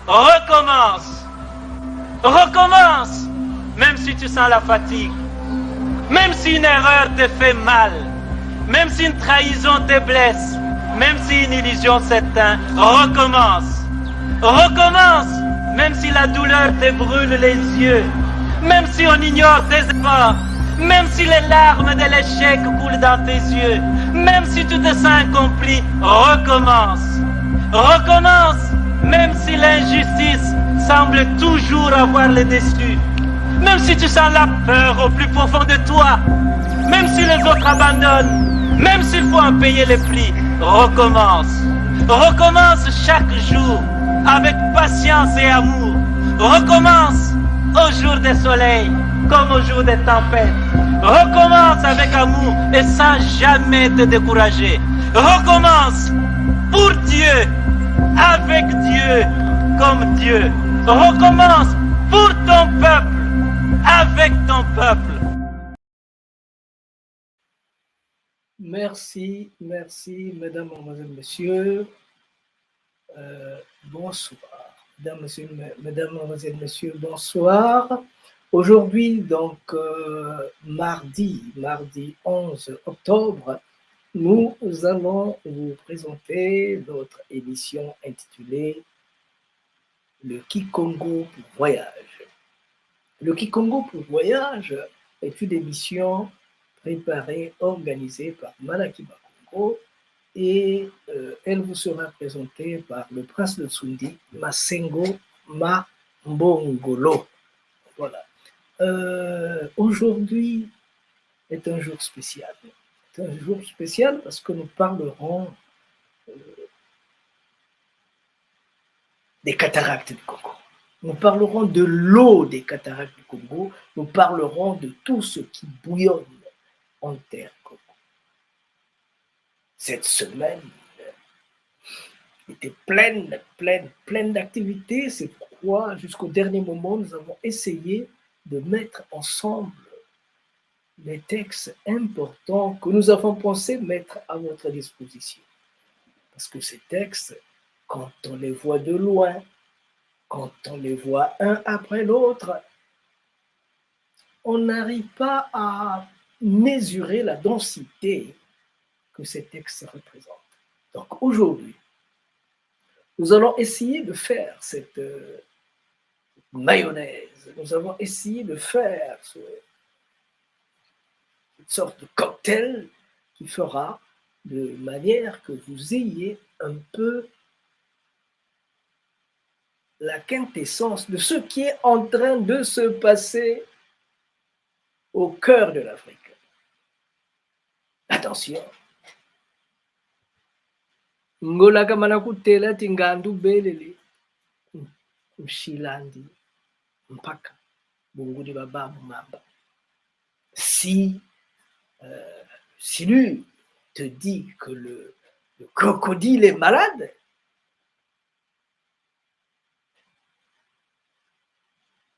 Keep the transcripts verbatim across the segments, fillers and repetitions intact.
Recommence. Recommence. Même si tu sens la fatigue. Même si une erreur te fait mal. Même si une trahison te blesse. Même si une illusion s'éteint. Recommence. Recommence. Même si la douleur te brûle les yeux. Même si on ignore tes efforts. Même si les larmes de l'échec coulent dans tes yeux. Même si tu te sens incompris. Recommence. Recommence. Même si l'injustice semble toujours avoir le dessus. Même si tu sens la peur au plus profond de toi. Même si les autres abandonnent. Même s'il faut en payer le prix. Recommence. Recommence chaque jour avec patience et amour. Recommence au jour de soleil comme au jour de tempête. Recommence avec amour et sans jamais te décourager. Recommence pour Dieu, avec Dieu, comme Dieu. Recommence pour ton peuple, avec ton peuple. Merci, merci, mesdames, mademoiselles, messieurs. Euh, bonsoir. Mesdames, messieurs, me-, mesdames, mademoiselles, messieurs, bonsoir. Aujourd'hui, donc, euh, mardi, mardi onze octobre, nous allons vous présenter notre émission intitulée Le Kikongo pour Voyage. Le Kikongo pour Voyage est une émission préparée, organisée par Malaki Makongo et, euh, elle vous sera présentée par le prince de Nsundi, Masengo Mambongolo. Voilà. Euh, aujourd'hui est un jour spécial. C'est un jour spécial parce que nous parlerons, euh, des cataractes du Congo. Nous parlerons de l'eau des cataractes du Congo. Nous parlerons de tout ce qui bouillonne en terre Congo. Cette semaine était pleine, pleine, pleine d'activités. C'est pourquoi, jusqu'au dernier moment, nous avons essayé de mettre ensemble les textes importants que nous avons pensé mettre à votre disposition. Parce que ces textes, quand on les voit de loin, quand on les voit un après l'autre, on n'arrive pas à mesurer la densité que ces textes représentent. Donc aujourd'hui, nous allons essayer de faire cette, euh, mayonnaise. Nous avons essayé de faire ce, une sorte de cocktail qui fera de manière que vous ayez un peu la quintessence de ce qui est en train de se passer au cœur de l'Afrique. Attention. Ngola kamana kutela ti ngandu belele, nsil'andi mpaka bungudi baba mu mamba. Si, euh, si lui te dit que le, le crocodile est malade,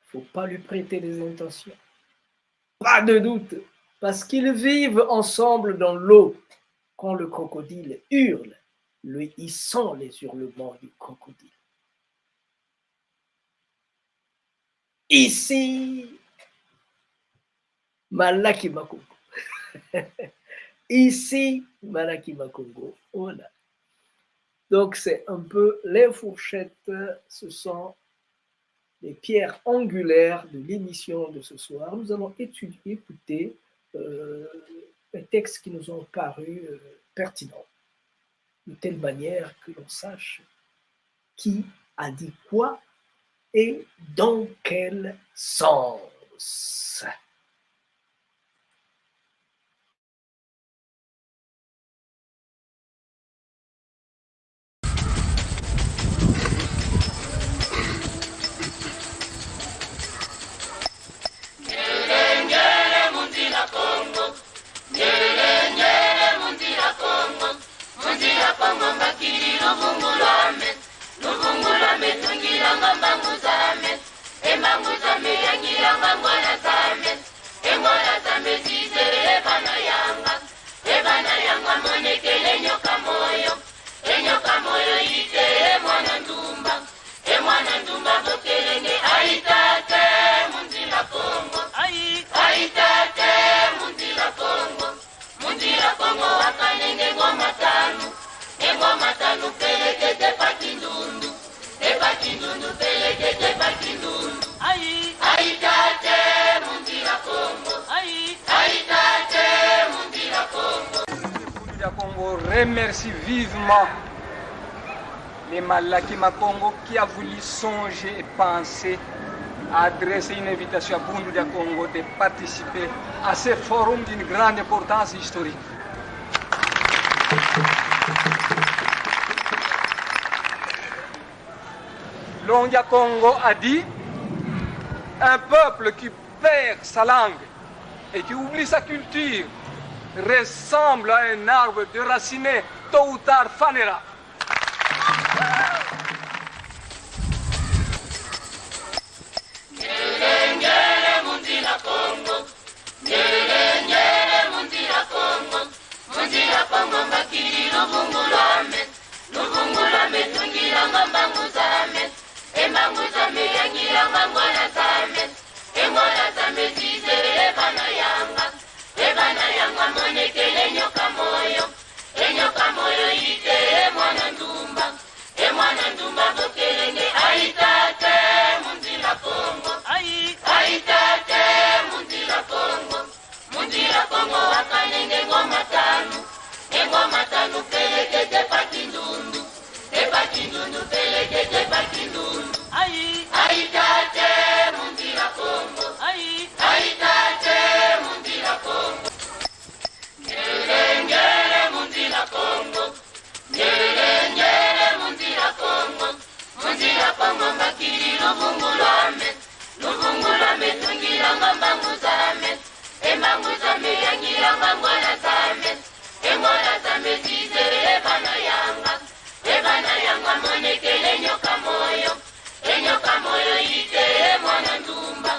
faut pas lui prêter des intentions. Pas de doute, parce qu'ils vivent ensemble dans l'eau. Quand le crocodile hurle, lui, il sent les hurlements du crocodile. Ici, Malaki Makongo. Ici, Malaki Makongo. Voilà. Donc, c'est un peu les fourchettes, ce sont les pierres angulaires de l'émission de ce soir. Nous allons étudier, écouter, euh, les textes qui nous ont paru, euh, pertinents, de telle manière que l'on sache qui a dit quoi et dans quel sens. Mu nzila Kongo mbakidi luvungu lwame, luvungu lwame tungilanga mbangu zame, e mbangu zame yangilanga ngwala zame, e ngwala zame zizeye vana yanga, e vana yanga monekele nyoka moyo, e nyoka moyo yiteye mwana ndumba, e mwana Ndumba Bokelenge, ayi tate, mu nzila Kongo. Ayi. Ayi tate, mu nzila Kongo. Mu nzila Kongo, wakanenge ngoma tanu. E ngoma tanu pelekete pa Kindundu. E pa Kindundu pelekete pa Kindundu. Ayi. Ayi tate, mu nzila Kongo. Ayi. Ayi tate, mu nzila Kongo. Bundu dia Kongo remercie vivement le Malaki Makongo qui a voulu songer et penser à adresser une invitation à Bundu dia Kongo de participer à ce forum d'une grande importance historique. Longi a Kongo a dit, un peuple qui perd sa langue et qui oublie sa culture ressemble à un arbre déraciné, tôt ou tard fanera. Ngelengele mu nzila Kongo, ngelengele mu nzila Kongo, mu nzila Kongo mbakidi luvungu lwame, luvungu lwame tungilanga mbangu zame, e mbangu zame yangilanga ngwala zame, e ngwala zame zizele bana yanga, e bana yanga monekele nyoka moyo, e nyoka moyo yitele mwana ndumba, e mwana ndumba Bokelenge, ayi tate, mu nzila Kongo. Ayi. Ayi tate, mu nzila Kongo. Mu nzila Kongo wakanenge ngoma tanu. E ngoma tanu pelekete pa Kindundu. E pa Kindundu pelekete pa Kindundu. Ayi. Ayi tate, mu nzila Kongo. Ayi. Ayi tate, mu nzila Kongo. Ngelengele mu nzila Kongo. Ngelengele mu nzila Kongo. Mu nzila Kongo mbakidi luvungu lwame, luvungu lwame tungilanga mbangu zame, e mbangu zame yangilanga ngwala zame, e ngwala zame zizele bana yanga, e bana yanga monekele nyoka moyo, e nyoka moyo yitele mwana ndumba,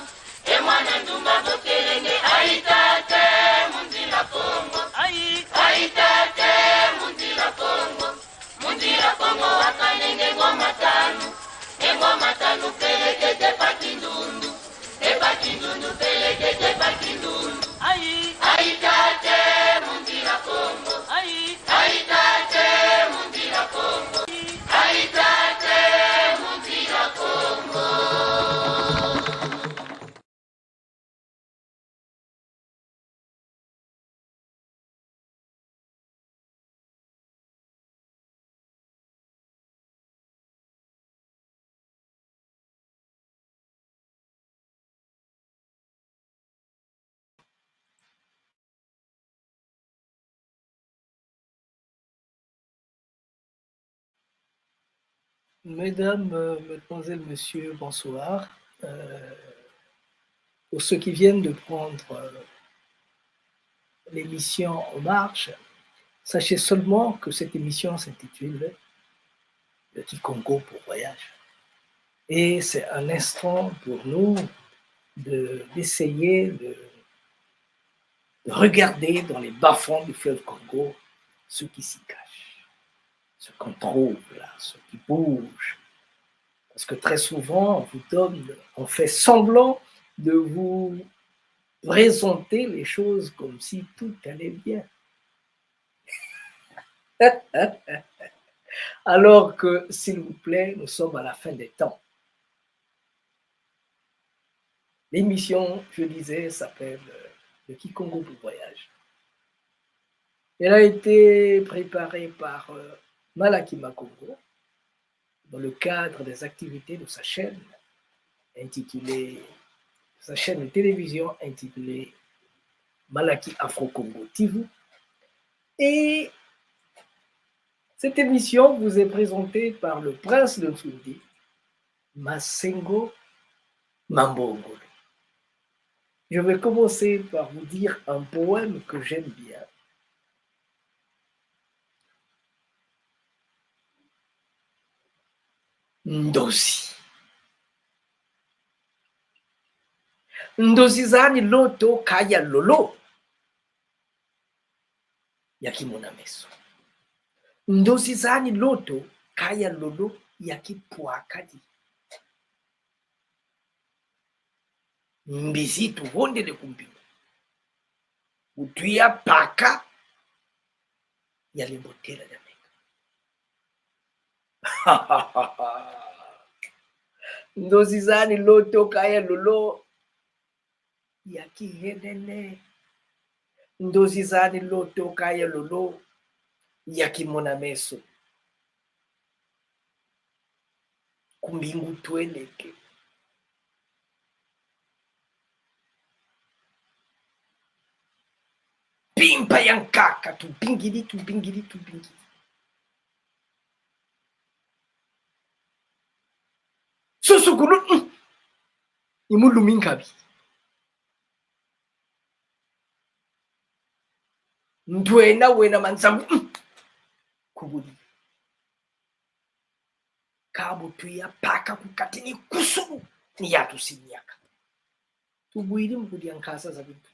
e mwana ndumba Bokelenge, ayi tate, mu nzila Kongo. Ayi. Ayi tate, mu nzila Kongo. Mu nzila Kongo wakanenge ngoma tanu. E ngoma tanu pelekete pa Kindundu. E pa Kindundu pelekete pa Kindundu. Ayi. Ayi tate, mu nzila Kongo. Ayi. Ayi tate, mu nzila Kongo. Ayi tate, mu nzila Kongo. Mesdames, euh, mesdemoiselles, messieurs, bonsoir. Euh, pour ceux qui viennent de prendre, euh, l'émission en marche, sachez seulement que cette émission s'intitule Le Kikongo pour voyage. Et c'est un instant pour nous de, d'essayer de, de regarder dans les bas-fonds du fleuve Kongo ce qui s'y cache, ce qu'on trouve là, ce qui bouge. Parce que très souvent, on vous donne, on fait semblant de vous présenter les choses comme si tout allait bien. Alors que, s'il vous plaît, nous sommes à la fin des temps. L'émission, je disais, s'appelle, euh, Le Kikongo pour voyage. Elle a été préparée par, euh, Malaki Makongo dans le cadre des activités de sa chaîne intitulée, sa chaîne de télévision intitulée Malaki Afro Congo T V. Et cette émission vous est présentée par le prince de Nsundi, Masengo Mambongolo. Je vais commencer par vous dire un poème que j'aime bien. Ndozi. Ndozi zani loto kaya lolo ya kimona meso. Ndozi zani loto kaya lolo ya kipwakadi. Mbizi tuvondele ku mpingu. Utuya paka ya lembo tela dia menga. Ndozi zani lotoka ya lolo ya kihenene. Ndozi zani lotoka ya lolo ya kimona-meso. Ku mpingu tweleke. Mpimpa ya nkaka, tubingidi, tubingidi, tubingidi. Susukulu, mm, i mu lumi nkabi. Ndwena wena manzambu, mm, kubudi. Ka bu tuya paka ku kati ni kusulu, ni yatu si niaka. Tubwidi mu kudia nkasa za bintu.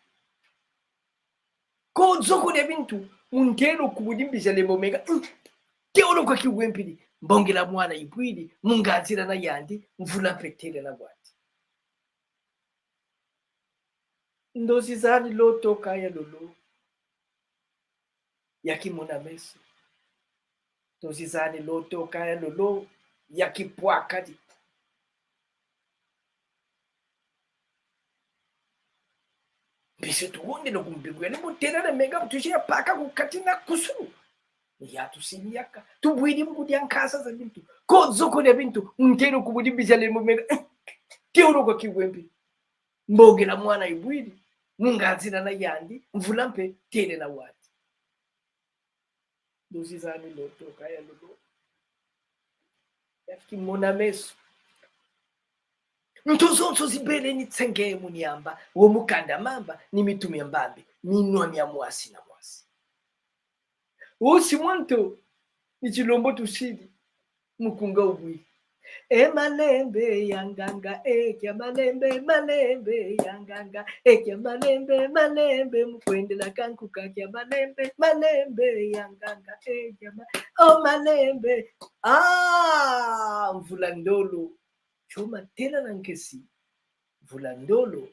Ko zoko dia bintu, mu ntelo kubudi mbizi ya lembo menga, mm, teolo kwa kiwempidi, mbongela mwana ibwidi, mu nganzila na yandi, mvula mpe tele na wati. Ndozi zani lotoka ya lolo ya kimona-meso. Ndozi zani lotoka ya lolo ya kipwakadi. Mbizi tuvondele ku mpingu ya lembo tela dia menga, bu tuya paka ku kati na kusulu. Ni yatu si niaka. Tubwidi mu kudia nkasa za bintu. Ko zoko dia bintu, mu ntelo kubudi mbizi ya lembo menga, eh, teolo kwa kiwempidi. Mbongela mwana ibwidi, mu nganzila na yandi, mvula mpe tele na wati. Ndozi zani lotoka ya lolo ya kimona-meso. Ntu zonso zibele ni tsenge mu niamba, wo mu kanda mamba, ni mitu mia mbambi, minwa mia mwasi na mwasi. Wo si mwa ntu, ni tshilombo tusidi, mukunga ubwi. E malembe ya nganga, e kia malembe, malembe ya nganga, e kia malembe, malembe, mu kwendela kankuka kia malembe, malembe ya nganga, e kia ma-, o malembe. Ah, mvula ndolo. Choma tela na nkesi. Mvula ndolo.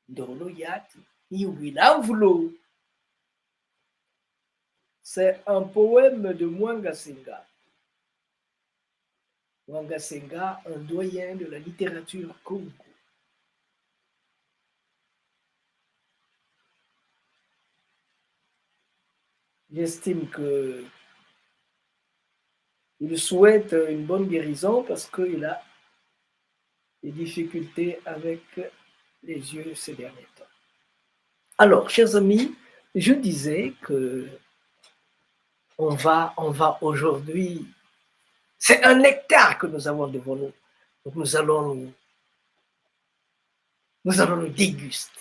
Ndolo yati. Iwila mvula. C'est un poème de Mwanga Senga. Mwanga Senga, un doyen de la littérature kongo. J'estime que il souhaite une bonne guérison parce qu'il a des difficultés avec les yeux ces derniers temps. Alors, chers amis, je disais que on va, on va aujourd'hui, c'est un nectar que nous avons devant nous. Donc nous allons nous, nous allons nous déguster.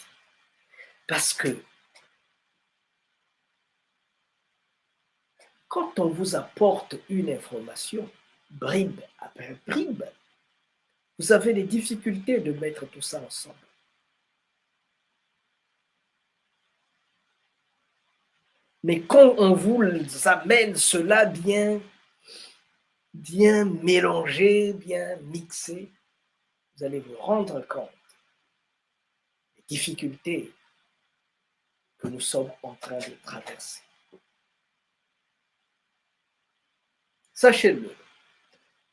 Parce que quand on vous apporte une information, bribe après bribe, vous avez des difficultés de mettre tout ça ensemble. Mais quand on vous amène cela bien, bien mélangé, bien mixé, vous allez vous rendre compte des difficultés que nous sommes en train de traverser. Sachez-le,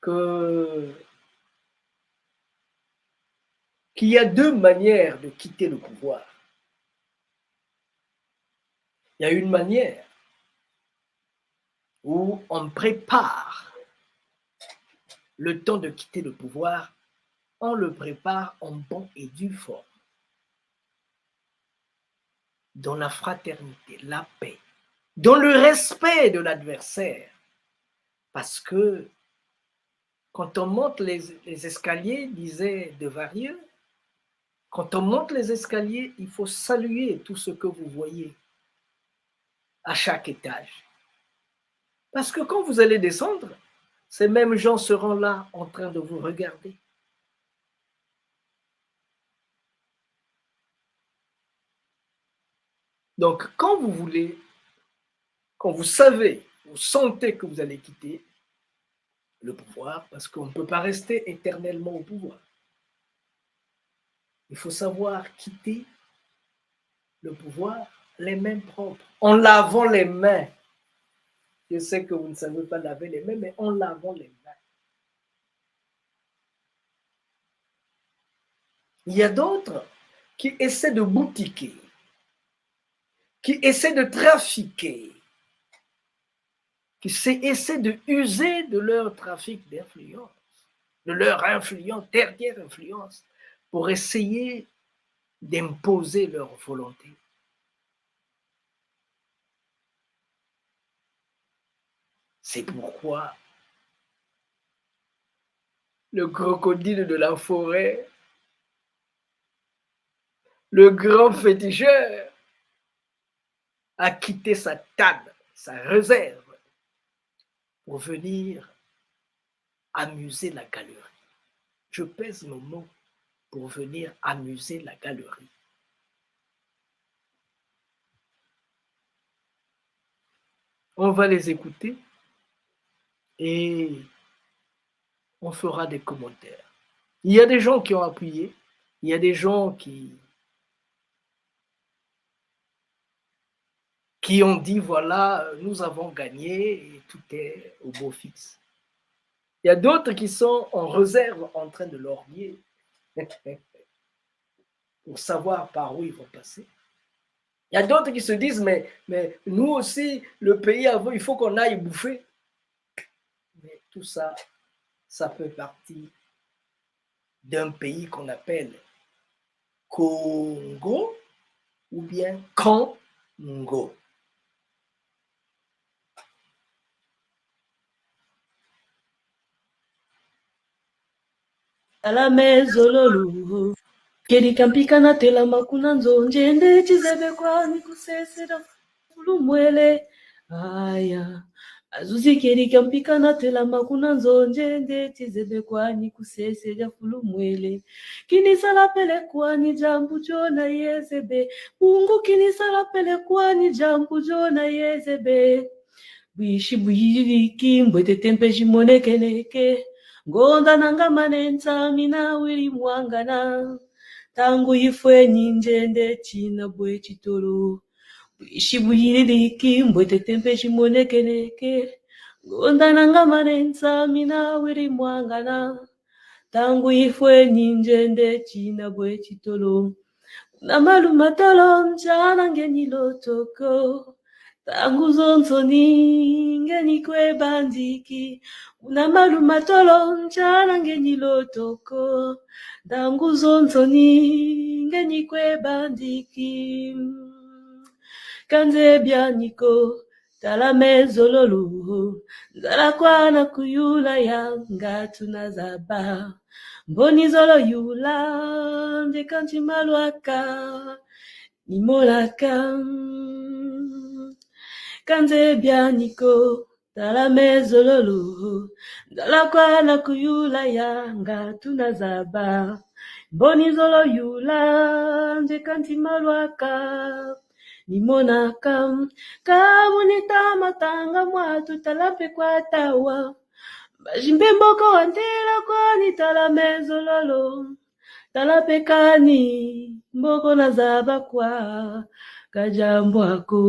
que, qu'il y a deux manières de quitter le pouvoir. Il y a une manière où on prépare le temps de quitter le pouvoir, on le prépare en bonne et due forme, dans la fraternité, la paix, dans le respect de l'adversaire. Parce que quand on monte les, les escaliers, disait Devarieux, quand on monte les escaliers, il faut saluer tout ce que vous voyez à chaque étage. Parce que quand vous allez descendre, ces mêmes gens seront là en train de vous regarder. Donc, quand vous voulez, quand vous savez, vous sentez que vous allez quitter le pouvoir, parce qu'on ne peut pas rester éternellement au pouvoir, Il faut savoir quitter le pouvoir les mains propres, en lavant les mains. Je sais que vous ne savez pas laver les mains, mais en lavant les mains. Il y a d'autres qui essaient de boutiquer, qui essaient de trafiquer, qui essaient de user de leur trafic d'influence, de leur influence, dernière influence, pour essayer d'imposer leur volonté. C'est pourquoi le crocodile de la forêt, le grand féticheur, a quitté sa table, sa réserve, pour venir amuser la galerie. Je pèse mon mot, pour venir amuser la galerie. On va les écouter et on fera des commentaires. Il y a des gens qui ont appuyé, il y a des gens qui, qui ont dit, voilà, nous avons gagné et tout est au beau fixe. Il y a d'autres qui sont en réserve en train de lorgner pour savoir par où ils vont passer. Il y a d'autres qui se disent, mais, mais nous aussi, le pays avant, il faut qu'on aille bouffer. Mais tout ça, ça fait partie d'un pays qu'on appelle Congo ou bien Congo. Tala me zololo. Kedika mpika na telama kuna nzo, nzende tizebe kwani kuseseda fulu mwele. Aya. Azuzi kedika mpika na telama kuna nzo, nzende tizebe kwani kuseseda fulu mwele. Kinisala pele kwani diambu diona yezebe. Bungu kinisala pele kwani diambu diona yezebe. Bwisi buyidiki mbwetete mpe zimonekeneke. Ngonda nanga manensa mina wili mwangana. Ntangu yifweni nzende tina bwe titolo. Bwisi buyidiki mbwetete mpe zimonekeneke. Ngonda nanga manensa mina wili mwangana. Ntangu yifweni nzende tina bwe titolo. Kuna malu matolo nzana ngeni lotoko. Ntangu zonsoni ngeni kwe bandiki. Kuna malu matolo nzana ngeni lotoko. Ntangu zonsoni ngeni kwe bandiki. Kanze bianiko. Tala me zololo, nzala kwana kuyula ya ngatu na zaba. Mboni zolo yula, nde kanti malwaka, ni molaka. Kanze bianiko, tala me zololo, nzala kwana kuyula ya ngatu na zaba. Mboni zolo yula, nde kanti malwaka. Ni monaka, kabu ni tama tanga mwatu tala mpe kwatawa. Mbazi mpe mboko wa ntela kwani tala me zololo. Tala mpe kani mboko na zaba kwa kadiambu ako.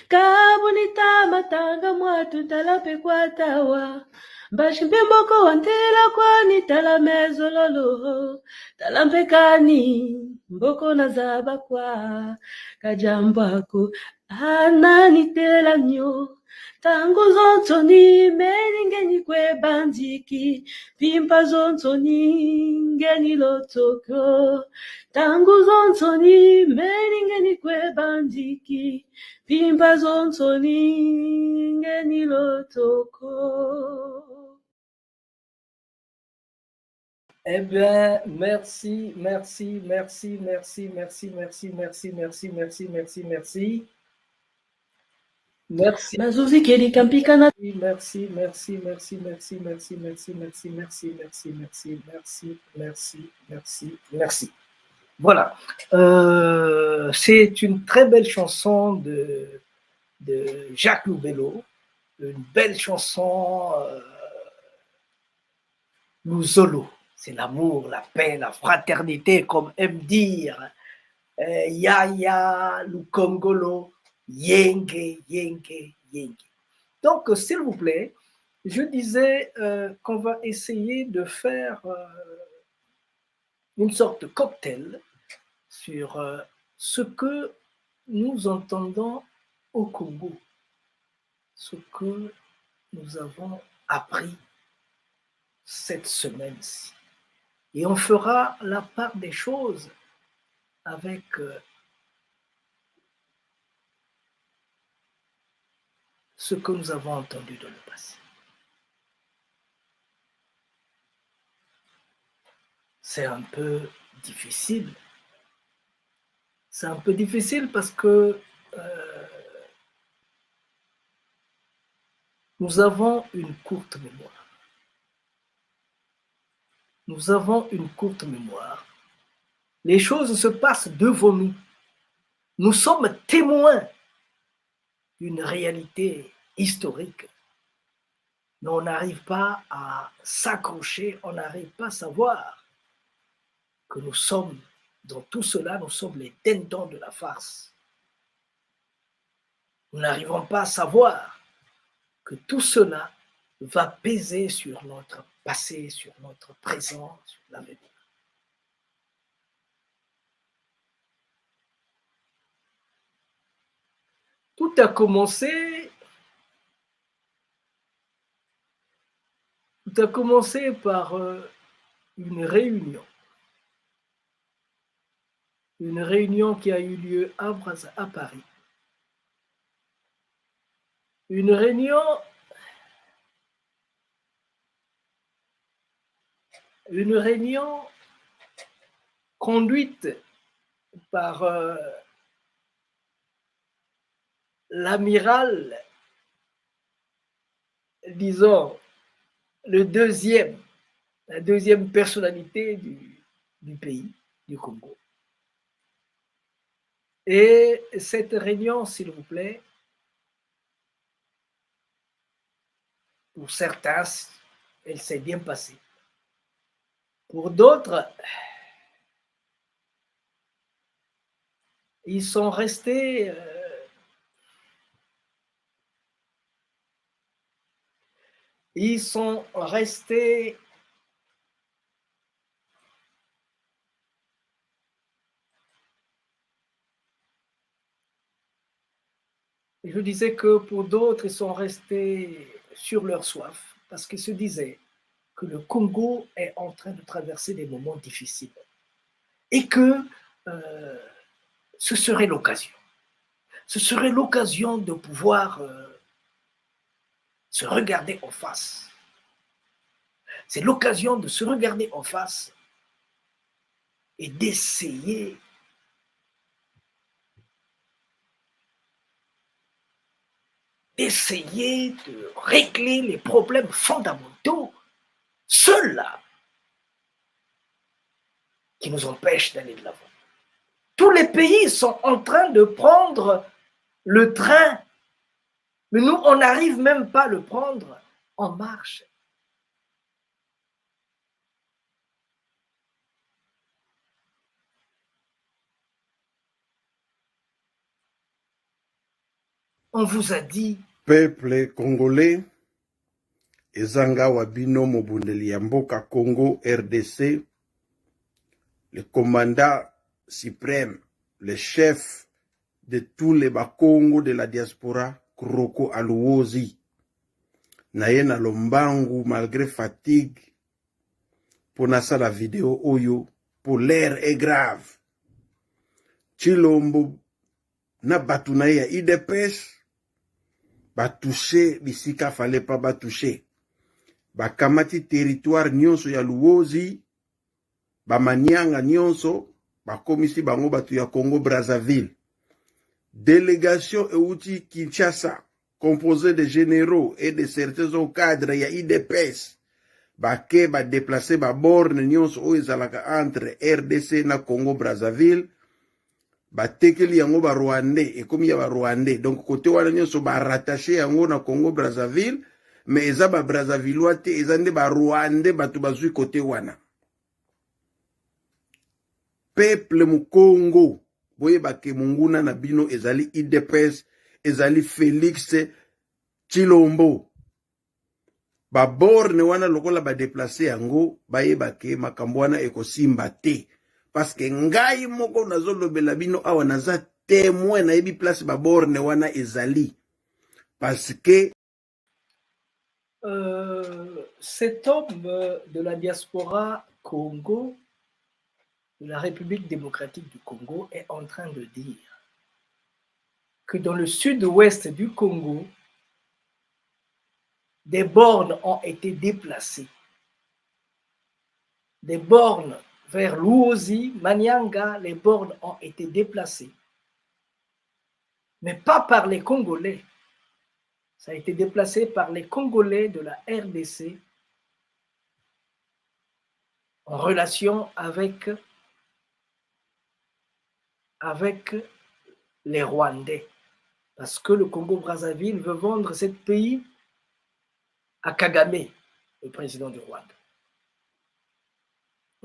Kabu ni tama tanga mwatu tala mpe kwatawa. Mbazi mpe mboko wa ntela kwani tala me zololo. Tala mpe kani mboko na zaba kwa kadiambu ako. Ana ni tela mio. Ntangu zonsoni meni ngeni kwe bandiki. Mpimpa zonsoni ngeni lotoko. Ntangu zonsoni meni ngeni kwe bandiki. Mpimpa zonsoni ngeni lotoko. Eh bien, merci, merci, merci. Merci. Mazuzi kedika mpika na Merci, merci, merci. Voilà. Euh, c'est une très belle chanson de, de Jacques Lubelo, une belle chanson, euh, Luzolo. C'est l'amour, la paix, la fraternité, comme aime dire euh, Yaya Lukongolo, Yenge, Yenge, Yenge. Donc, euh, s'il vous plaît, je disais euh, qu'on va essayer de faire euh, une sorte de cocktail sur euh, ce que nous entendons au Congo, ce que nous avons appris cette semaine-ci. Et on fera la part des choses avec euh, ce que nous avons entendu dans le passé. C'est un peu difficile. C'est un peu difficile parce que euh, nous avons une courte mémoire. Nous avons une courte mémoire. Les choses se passent devant nous. Nous sommes témoins d'une réalité historique. Mais on n'arrive pas à s'accrocher, on n'arrive pas à savoir que nous sommes, dans tout cela, nous sommes les dindons de la farce. Nous n'arrivons pas à savoir que tout cela va peser sur notre passé, sur notre présent, sur l'avenir. Tout a commencé, tout a commencé par euh, une réunion. Une réunion qui a eu lieu à Brazza, à Paris. Une réunion, une réunion conduite par euh, l'amiral, disons, le deuxième, la deuxième personnalité du, du pays, du Congo. Et cette réunion, s'il vous plaît, pour certains, elle s'est bien passée. Pour d'autres, ils sont restés, euh, ils sont restés Je disais que pour d'autres, ils sont restés sur leur soif parce qu'ils se disaient que le Congo est en train de traverser des moments difficiles et que euh, ce serait l'occasion. Ce serait l'occasion de pouvoir euh, se regarder en face. C'est l'occasion de se regarder en face et d'essayer d'essayer de régler les problèmes fondamentaux, ceux-là qui nous empêchent d'aller de l'avant. Tous les pays sont en train de prendre le train, mais nous, on n'arrive même pas à le prendre en marche. On vous a dit. Peuple congolais, eza nga wa bino mobundeli ya mboka Congo R D C, le commandant suprême, le chef de tous les Bakongo de la diaspora, Kroko Aluozi. Naye na lombangu malgré fatigue, mpo nasala vidéo oyo, mpo l'heure est grave. Tshilombo na bato na ye ya U D P S ba toucher bisika fallait pas ba toucher. Bakamati territoire nyonso ya Luozi, ba Manianga nyonso, bakomisi bango bato ya Congo Brazzaville. Délégation euti Kinshasa, composée de généraux et de certains hauts cadres ya U D P S, bake ba déplacer ba bornes nyonso oyo ezalaka entre R D C na Congo Brazzaville. Batekeli yango ba Rwandais, ekomi ya ba Rwandais. Donc côté wana nyonso ba rattacher yango na Congo Brazzaville, mais eza ba Brazzavillois te, eza nde ba Rwandais bato bazwi côté wana. peuple Mukongo, boyeba ke monguna na bino ezali U D P S, ezali Félix Tshilombo. Ba borne wana, lokola ba déplacer yango, bayeba ke makambo wana ekosimba te. Parce que ngai moko nazolobela bino awa, naza témoin, nayebi place ba borne wana ezali. Parce que Euh, cet homme de la diaspora Kongo, de la République démocratique du Congo, est en train de dire que dans le sud-ouest du Congo, des bornes ont été déplacées. Des bornes vers Luozi, Manianga, les bornes ont été déplacées. Mais pas par les Congolais. Ça a été déplacé par les Congolais de la R D C en relation avec, avec les Rwandais. Parce que le Congo-Brazzaville veut vendre ce pays à Kagame, le président du Rwanda.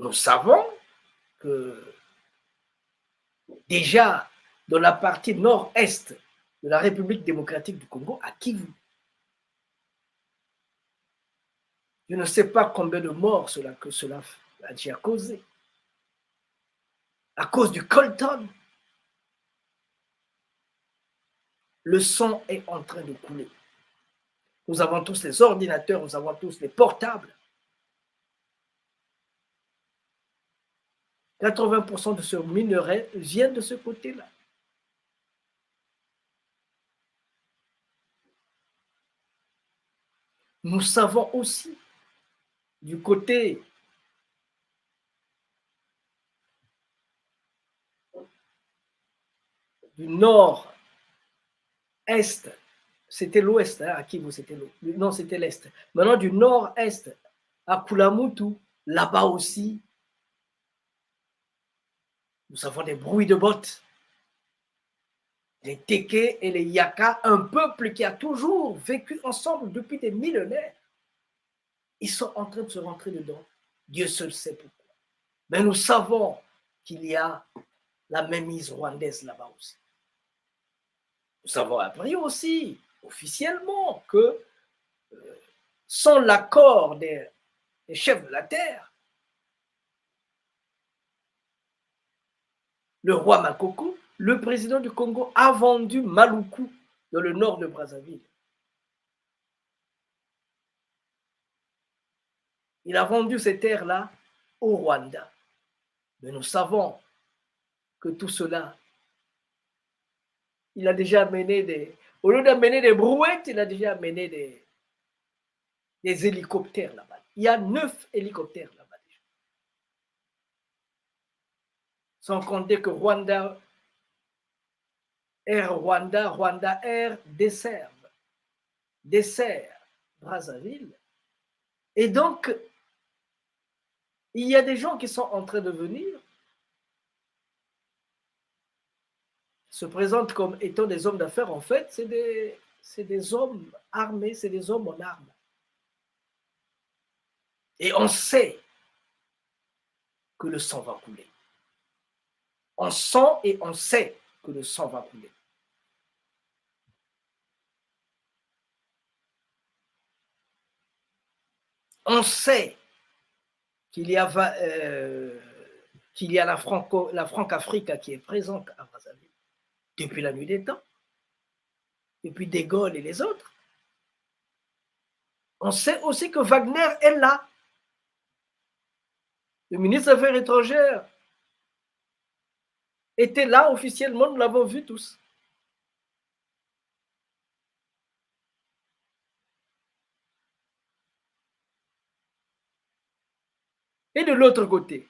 Nous savons que déjà dans la partie nord-est de la République démocratique du Congo, à Kivu, je ne sais pas combien de morts cela, que cela a déjà causé. À cause du coltan, le sang est en train de couler. Nous avons tous les ordinateurs, nous avons tous les portables. Quatre-vingts pour cent de ce minerai vient de ce côté-là. Nous savons aussi du côté du nord-est, c'était l'ouest, hein, à Kivu, c'était l'ouest. Non, c'était l'est. Maintenant, du nord-est, à Kulamutu, là-bas aussi, nous avons des bruits de bottes. Les Teke et les Yaka, un peuple qui a toujours vécu ensemble depuis des millénaires, ils sont en train de se rentrer dedans. Dieu seul sait pourquoi. Mais nous savons qu'il y a la mainmise rwandaise là-bas aussi. Nous avons appris aussi, officiellement, que, euh, sans l'accord des, des chefs de la terre, le roi Makoko, le président du Congo, a vendu Maluku dans le nord de Brazzaville. Il a vendu ces terres-là au Rwanda. Mais nous savons que tout cela, il a déjà amené des, au lieu d'amener des brouettes, il a déjà amené des, des hélicoptères là-bas. Il y a neuf hélicoptères là-bas déjà. Sans compter que Rwanda, Air Rwanda, Rwanda Air desservent, dessert Brazzaville. Et donc, il y a des gens qui sont en train de venir, se présentent comme étant des hommes d'affaires. En fait, c'est des, c'est des hommes armés, c'est des hommes en armes. Et on sait que le sang va couler. On sent et on sait que le sang va couler. On sait qu'il y a, euh, qu'il y a la Franco-, la Franc-Africa qui est présente à Brazzaville depuis la nuit des temps, depuis De Gaulle et les autres. On sait aussi que Wagner est là. Le ministre des Affaires étrangères était là officiellement, nous l'avons vu tous. Et de l'autre côté,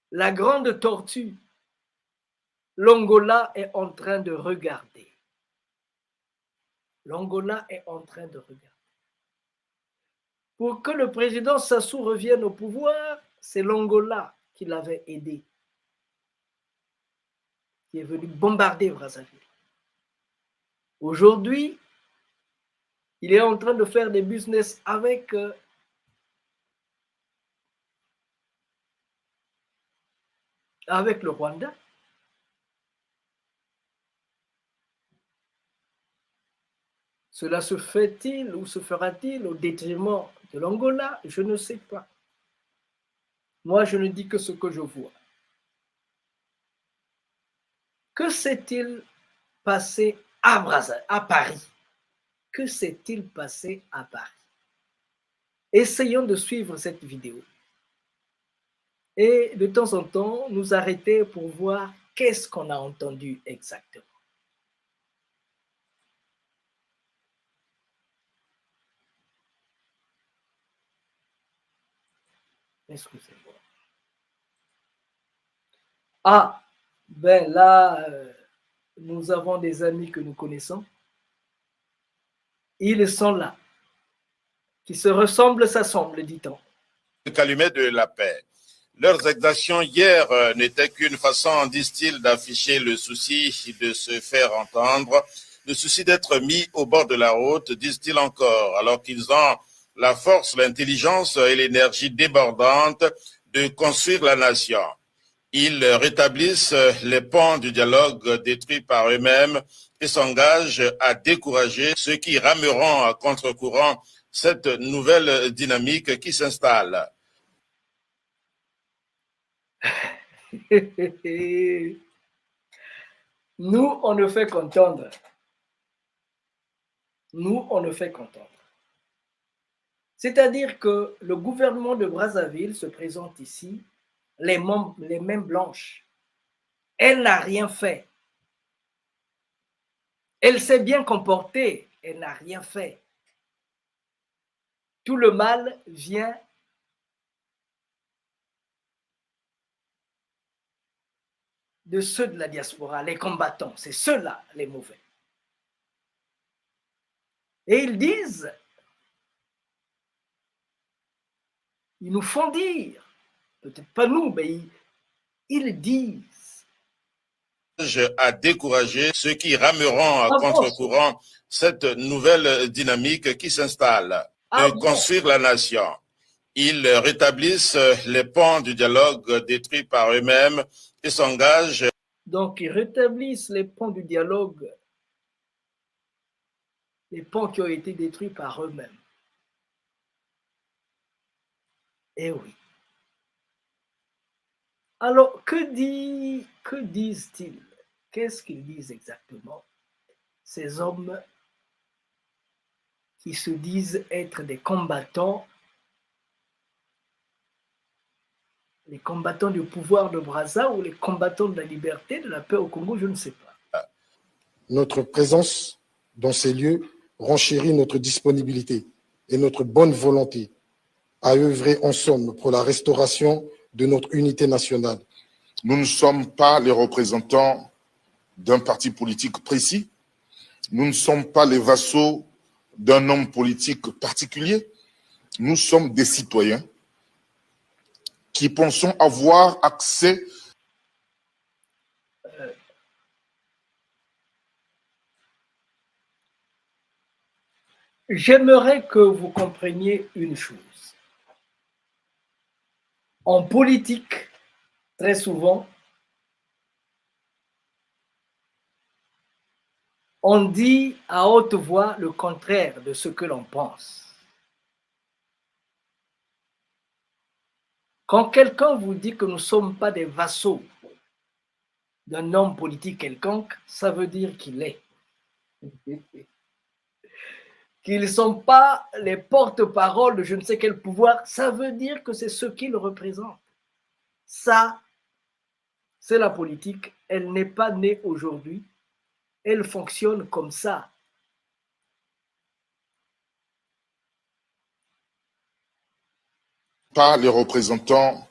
la grande tortue, l'Angola est en train de regarder. L'Angola est en train de regarder. Pour que le président Sassou revienne au pouvoir, c'est l'Angola qui l'avait aidé, qui est venu bombarder Brazzaville. Aujourd'hui, il est en train de faire des business avec, euh, avec le Rwanda. Cela se fait-il ou se fera-t-il au détriment de l'Angola ? Je ne sais pas. Moi, je ne dis que ce que je vois. Que s'est-il passé à Brazza-, à Paris ? Que s'est-il passé à Paris ? Essayons de suivre cette vidéo. Et de temps en temps, nous arrêter pour voir qu'est-ce qu'on a entendu exactement. Excusez-moi. Ah, ben là, euh, nous avons des amis que nous connaissons. Ils sont là. Qui se ressemblent s'assemblent, dit-on. Le calumet de la paix. Leurs exactions hier, euh, n'étaient qu'une façon, disent-ils, d'afficher le souci de se faire entendre, le souci d'être mis au bord de la route, disent-ils encore, alors qu'ils ont la force, l'intelligence et l'énergie débordante de construire la nation. Ils rétablissent les ponts du dialogue détruits par eux-mêmes et s'engagent à décourager ceux qui rameront à contre-courant cette nouvelle dynamique qui s'installe. Nous, on ne fait qu'entendre. Nous, on ne fait qu'entendre. C'est-à-dire que le gouvernement de Brazzaville se présente ici, les mains, les mains blanches. Elle n'a rien fait. Elle s'est bien comportée, elle n'a rien fait. Tout le mal vient de ceux de la diaspora, les combattants, c'est ceux-là les mauvais. Et ils disent, ils nous font dire, peut-être pas nous, mais ils, ils disent. À décourager ceux qui rameront à contre-courant cette nouvelle dynamique qui s'installe de construire la nation. Ils rétablissent les ponts du dialogue détruits par eux-mêmes et s'engagent. Donc, ils rétablissent les ponts du dialogue, les ponts qui ont été détruits par eux-mêmes. Eh oui. Alors, que dit, que disent-ils ? Qu'est-ce qu'ils disent exactement, ces hommes qui se disent être des combattants, les combattants du pouvoir de Brazza ou les combattants de la liberté, de la paix au Congo, je ne sais pas. Notre présence dans ces lieux renchérit notre disponibilité et notre bonne volonté à œuvrer ensemble pour la restauration de notre unité nationale. Nous ne sommes pas les représentants d'un parti politique précis. Nous ne sommes pas les vassaux d'un homme politique particulier. Nous sommes des citoyens qui pensons avoir accès. J'aimerais que vous compreniez une chose. En politique, très souvent, on dit à haute voix le contraire de ce que l'on pense. Quand quelqu'un vous dit que nous ne sommes pas des vassaux d'un homme politique quelconque, ça veut dire qu'il est. Qu'ils ne sont pas les porte-parole de je ne sais quel pouvoir, ça veut dire que c'est ce qu'ils représentent. Ça, c'est la politique. Elle n'est pas née aujourd'hui. Elle fonctionne comme ça. Pas les représentants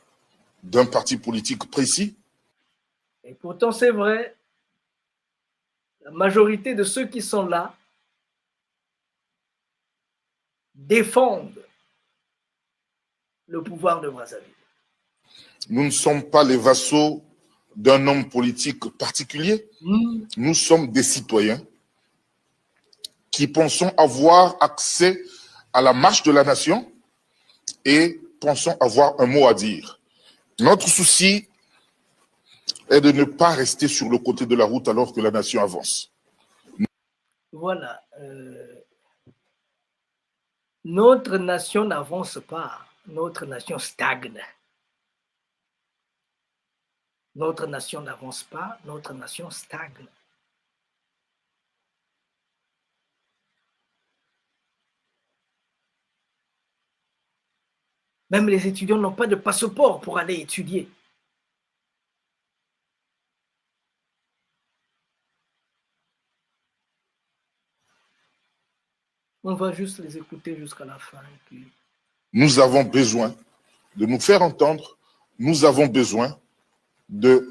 d'un parti politique précis. Et pourtant, c'est vrai. La majorité de ceux qui sont là défendent le pouvoir de Brazzaville. Nous ne sommes pas les vassaux d'un homme politique particulier. Nous sommes des citoyens qui pensons avoir accès à la marche de la nation et pensons avoir un mot à dire. Notre souci, Et de ne pas rester sur le côté de la route alors que la nation avance. Voilà. Euh, notre nation n'avance pas, notre nation stagne. Notre nation n'avance pas, notre nation stagne. Même les étudiants n'ont pas de passeport pour aller étudier. On va juste les écouter jusqu'à la fin. Et puis... Nous avons besoin de nous faire entendre. Nous avons besoin de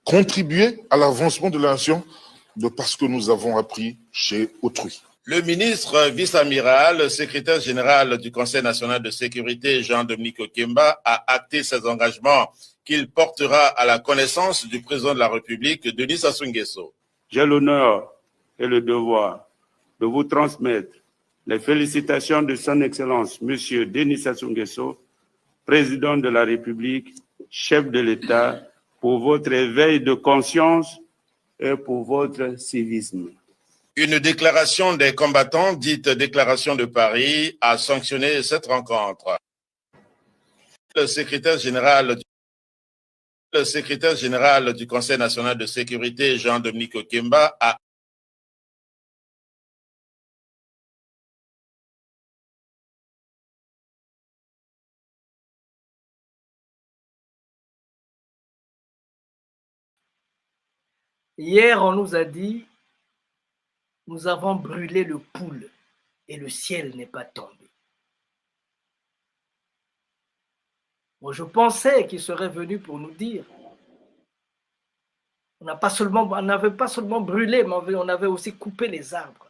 contribuer à l'avancement de la nation de parce que nous avons appris chez autrui. Le ministre vice-amiral, secrétaire général du Conseil national de sécurité, Jean-Dominique Okemba, a acté ses engagements qu'il portera à la connaissance du président de la République, Denis Sassou Nguesso. J'ai l'honneur et le devoir de vous transmettre les félicitations de Son Excellence, Monsieur Denis Sassou Nguesso, Président de la République, chef de l'État, pour votre éveil de conscience et pour votre civisme. Une déclaration des combattants, dite déclaration de Paris, a sanctionné cette rencontre. Le secrétaire général du, le secrétaire général du Conseil national de sécurité, Jean-Dominique Okemba, a Hier, on nous a dit, nous avons brûlé le poule et le ciel n'est pas tombé. Moi, je pensais qu'il serait venu pour nous dire, on n'a pas seulement, on n'avait pas seulement brûlé, mais on avait, on avait aussi coupé les arbres.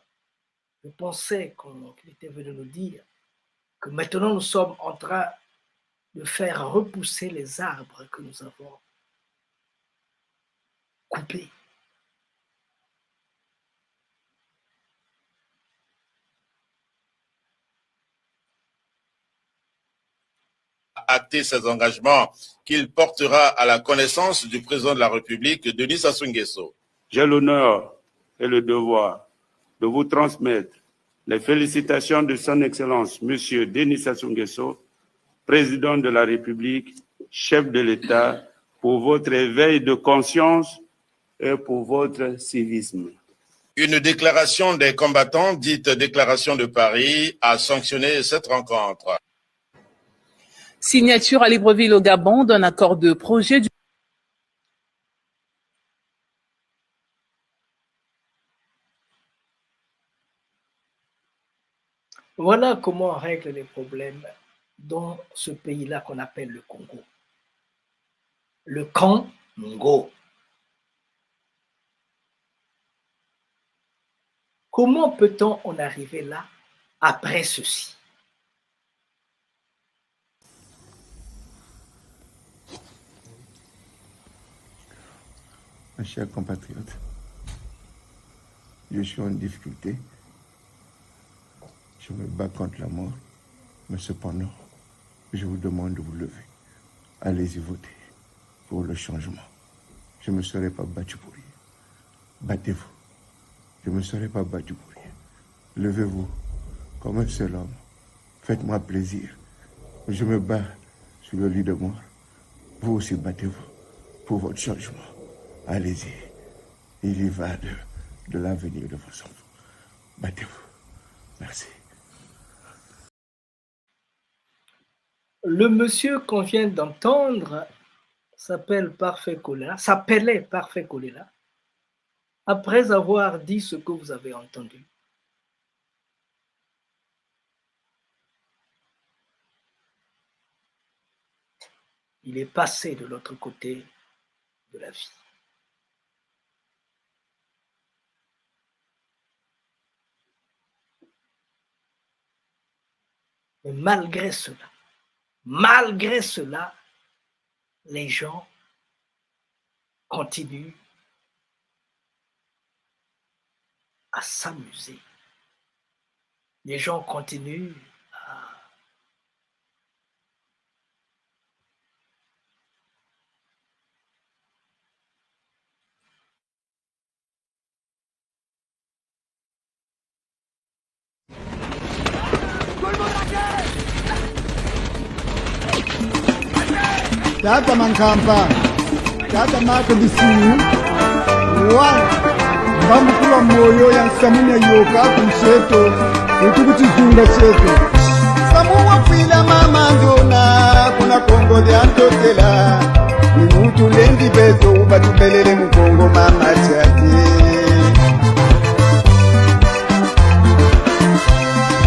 Je pensais qu'on, qu'il était venu nous dire que maintenant nous sommes en train de faire repousser les arbres que nous avons coupés. Acté ses engagements qu'il portera à la connaissance du président de la République, Denis Sassou Nguesso. J'ai l'honneur et le devoir de vous transmettre les félicitations de Son Excellence, Monsieur Denis Sassou Nguesso, Président de la République, chef de l'État, pour votre éveil de conscience et pour votre civisme. Une déclaration des combattants, dite déclaration de Paris, a sanctionné cette rencontre. Signature à Libreville, au Gabon, d'un accord de projet du... Voilà comment on règle les problèmes dans ce pays-là qu'on appelle le Congo. Le Congo. Comment peut-on en arriver là après ceci ? Mes chers compatriotes, je suis en difficulté. Je me bats contre la mort, mais cependant, je vous demande de vous lever. Allez-y voter pour le changement. Je me serai pas battu pour rien. Battez-vous. Je me serai pas battu pour rien. Levez-vous comme un seul homme. Faites-moi plaisir. Je me bats sur le lit de mort. Vous aussi, battez-vous pour votre changement. Allez-y. Il y va de, de l'avenir de vos enfants. Battez-vous. Merci. Le monsieur qu'on vient d'entendre s'appelle Parfait Kolela, s'appelait Parfait Kolela. Après avoir dit ce que vous avez entendu, il est passé de l'autre côté de la vie. Mais malgré cela, malgré cela, les gens continuent à s'amuser. Les gens continuent à, Tata Mankampa, tata Marc Bisini, wa mbambukula moyo ya nsamu mia yoka ku nsi eto, utu ku kizunga kieto. Nsamu wafwila mama Ndona, kuna Kongo dia Ntotela. Ni muntu lendi beto, ubatubelele mu Kongo, mama Tchadi.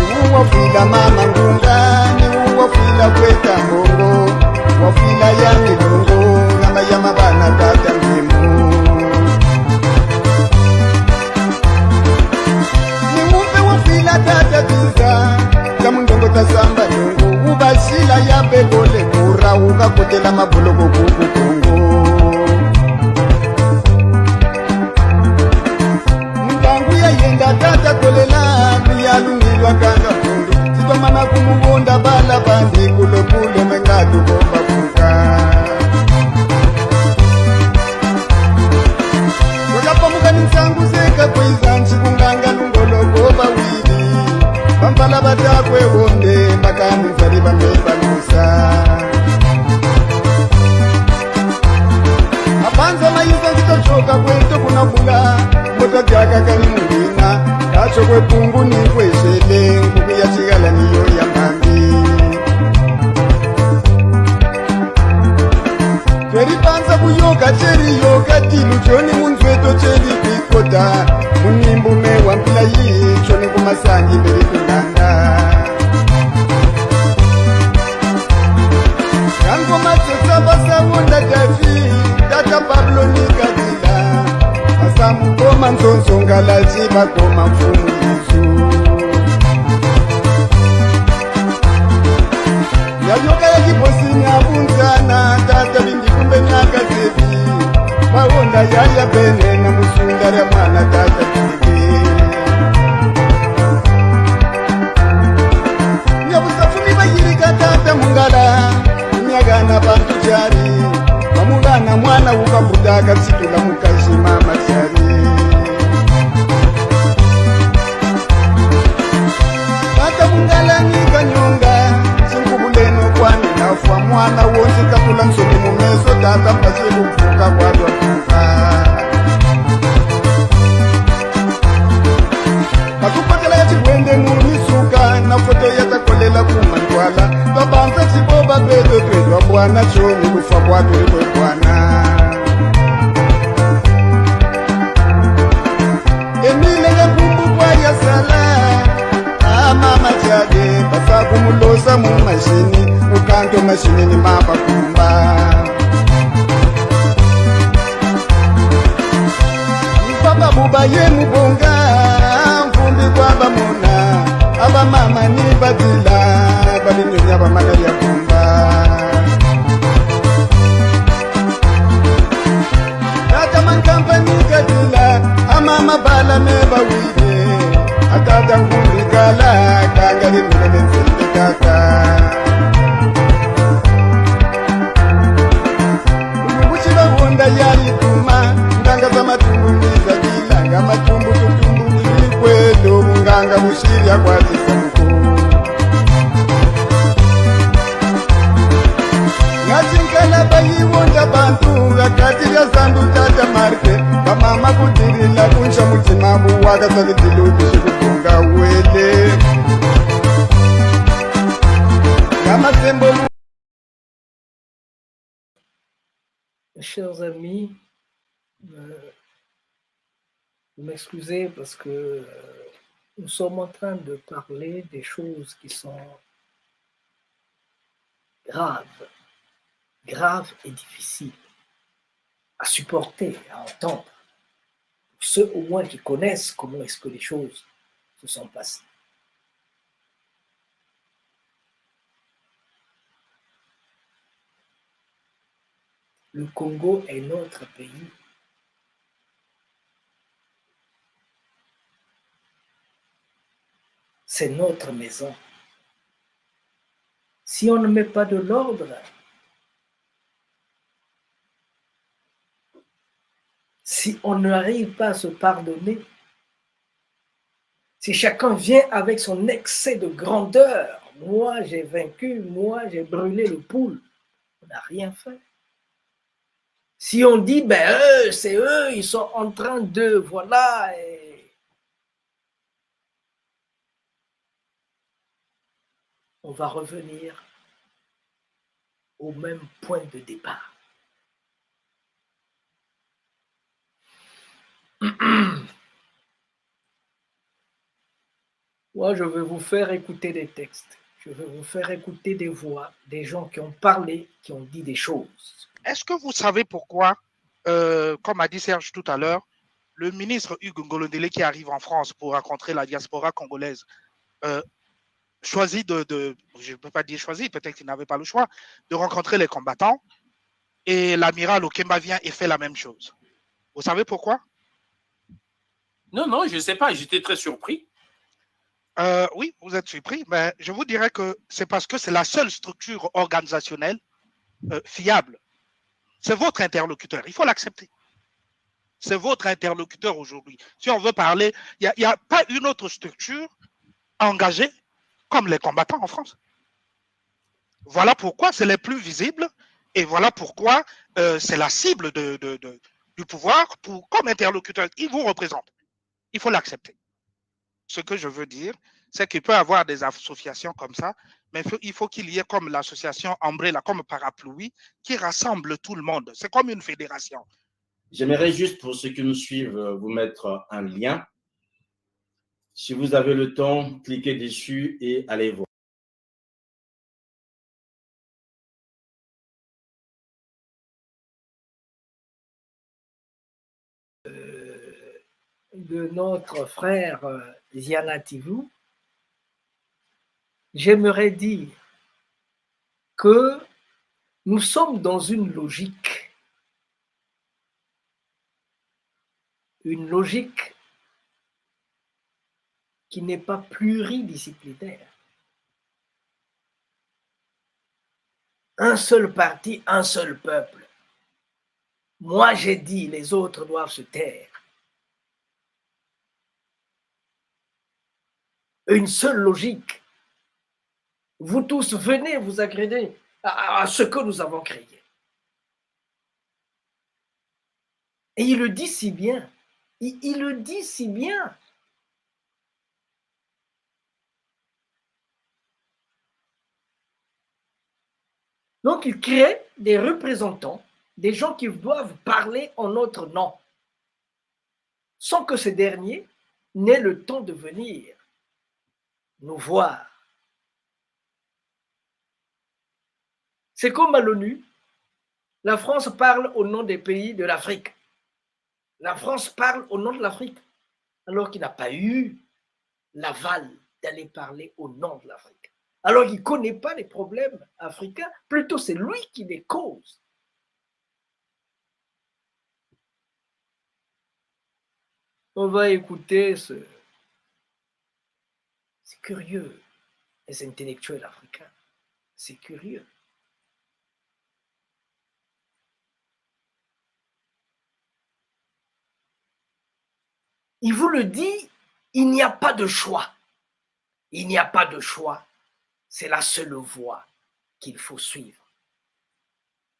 Ni uwafwila mama Ngunga, ni uwafwila Kweta Mbongo, wafwila ya Milongo, na Mayama bana tata Ngimu. Ni umpe wafwila tata Tiza, ta Mundongo ta Samba Ndongo, ubasila ya Bebole Kura, ukakotela maboloko kuku Kongo. Ntangu ya yenda tata Kolela, luyalu ni lwa kanga mpundu. Titwamana kumuvonda bala bandi, kulo kulo menga tukomba kuka. Wakapamuka ni nsangu zeka kwiza, nsi ku nganga lungolo ko bawidi. Bampala bata kwe wonde, bakani nzali bameba lusa. Abanza mayiza nzito choka kweto kuna bula, mbote diaka kani mungina, kacho kwe pungu ni kwe shele, nkuku ya chigala ni yo ya mbambi. Tweri panza kuyoka, cheri yoka, tilu choni mu nzo eto cheri kwikota, mu nimbu me wa mpila yi, choni ku masangi beri kunganga. Kango mateta basa wonda David, tata Pablo ni Kadila. Basa mukoma nzonzo ngalazi bakoma mfumu Yesu. Ya yoka ya kibosi nya bunzana, tata Bindi Kumbe nya Kazebi. Bawonda yaya bene na musunda ya mwana tata Kiki. Nya busafu ni bayirika tata Mungala, nya gana bantu Tchadi, bamugana mwana ukabutaka situla mukazi mama Tchadi. Tata Mungala ni kanyonga, sinkubuleno kwani nafwa mwana wonzi katula nsoni mu meso, tata mpasi kuvuka kwa twa kuka. Bakupakala ya chibwende mu misuka, na foto ya takolela ku mantwala. Twabanza chiboba beto twedwa bwana, choni kufwa kwa twedwe bwana. Emile ya kumbu kwa ya sala. Ah, mama Tchadi, basa kumulosa mu mashini, ukanto mashini ni mabakumba. Baba buba ye mubonga, mvumbi kwa bamona, aba mama ni badila, bali nyonya bamana ya kumba. Tata Mankampa ni Kadila, a mama bala me bawide, a tata Nkundi kala, kanga di mele nzende tata. Bushi bawonda ya ituma, nganga za matumbu ni za bilanga, matumbu tutumbu ni kweto, nganga bushiri ya kwa zisamuko. Ngati nkala bayiwonda bantu, ha kati dia zandu tata Marke, bamama kudirila kuncha mutima, bu waka sali dilu bishi kutunga wele. Kama sembo. Chers amis, euh, vous m'excusez parce que, euh, nous sommes en train de parler des choses qui sont graves, graves et difficiles à supporter, à entendre. Pour ceux au moins qui connaissent comment est-ce que les choses se sont passées. Le Congo est notre pays. C'est notre maison. Si on ne met pas de l'ordre, si on n'arrive pas à se pardonner, si chacun vient avec son excès de grandeur, moi j'ai vaincu, moi j'ai brûlé le poule, on n'a rien fait. Si on dit, ben, eux, c'est eux, ils sont en train de, voilà, et on va revenir au même point de départ. Moi, je vais vous faire écouter des textes. Je vais vous faire écouter des voix, des gens qui ont parlé, qui ont dit des choses. Est-ce que vous savez pourquoi, euh, comme a dit Serge tout à l'heure, le ministre Hugues Ngolondele qui arrive en France pour rencontrer la diaspora congolaise, euh, choisit de, de, je ne peux pas dire choisit, peut-être qu'il n'avait pas le choix, de rencontrer les combattants, et l'amiral Okemba vient et fait la même chose. Vous savez pourquoi? Non, non, je ne sais pas, j'étais très surpris. Euh, oui, vous êtes surpris, mais je vous dirais que c'est parce que c'est la seule structure organisationnelle, euh, fiable. C'est votre interlocuteur, il faut l'accepter. C'est votre interlocuteur aujourd'hui. Si on veut parler, il n'y a, a pas une autre structure engagée comme les combattants en France. Voilà pourquoi c'est les plus visibles et voilà pourquoi, euh, c'est la cible de, de, de, du pouvoir pour, comme interlocuteur. Ils vous représentent. Il faut l'accepter. Ce que je veux dire, c'est qu'il peut y avoir des associations comme ça, mais il faut, il faut qu'il y ait comme l'association Umbrella, comme parapluie, qui rassemble tout le monde. C'est comme une fédération. J'aimerais juste, pour ceux qui nous suivent, euh, vous mettre un lien. Si vous avez le temps, cliquez dessus et allez voir. Euh, de notre frère, euh, Ziana Tivu, j'aimerais dire que nous sommes dans une logique, une logique qui n'est pas pluridisciplinaire. Un seul parti, un seul peuple. Moi, j'ai dit, les autres doivent se taire. Une seule logique. Vous tous venez vous agréger à, à ce que nous avons créé. Et il le dit si bien. Il, il le dit si bien. Donc, il crée des représentants, des gens qui doivent parler en notre nom, sans que ces derniers n'aient le temps de venir nous voir. C'est comme à l'ONU, la France parle au nom des pays de l'Afrique. La France parle au nom de l'Afrique, alors qu'il n'a pas eu l'aval d'aller parler au nom de l'Afrique. Alors qu'il ne connaît pas les problèmes africains, plutôt c'est lui qui les cause. On va écouter ce, c'est curieux, les intellectuels africains. C'est curieux. Il vous le dit, il n'y a pas de choix. Il n'y a pas de choix. C'est la seule voie qu'il faut suivre.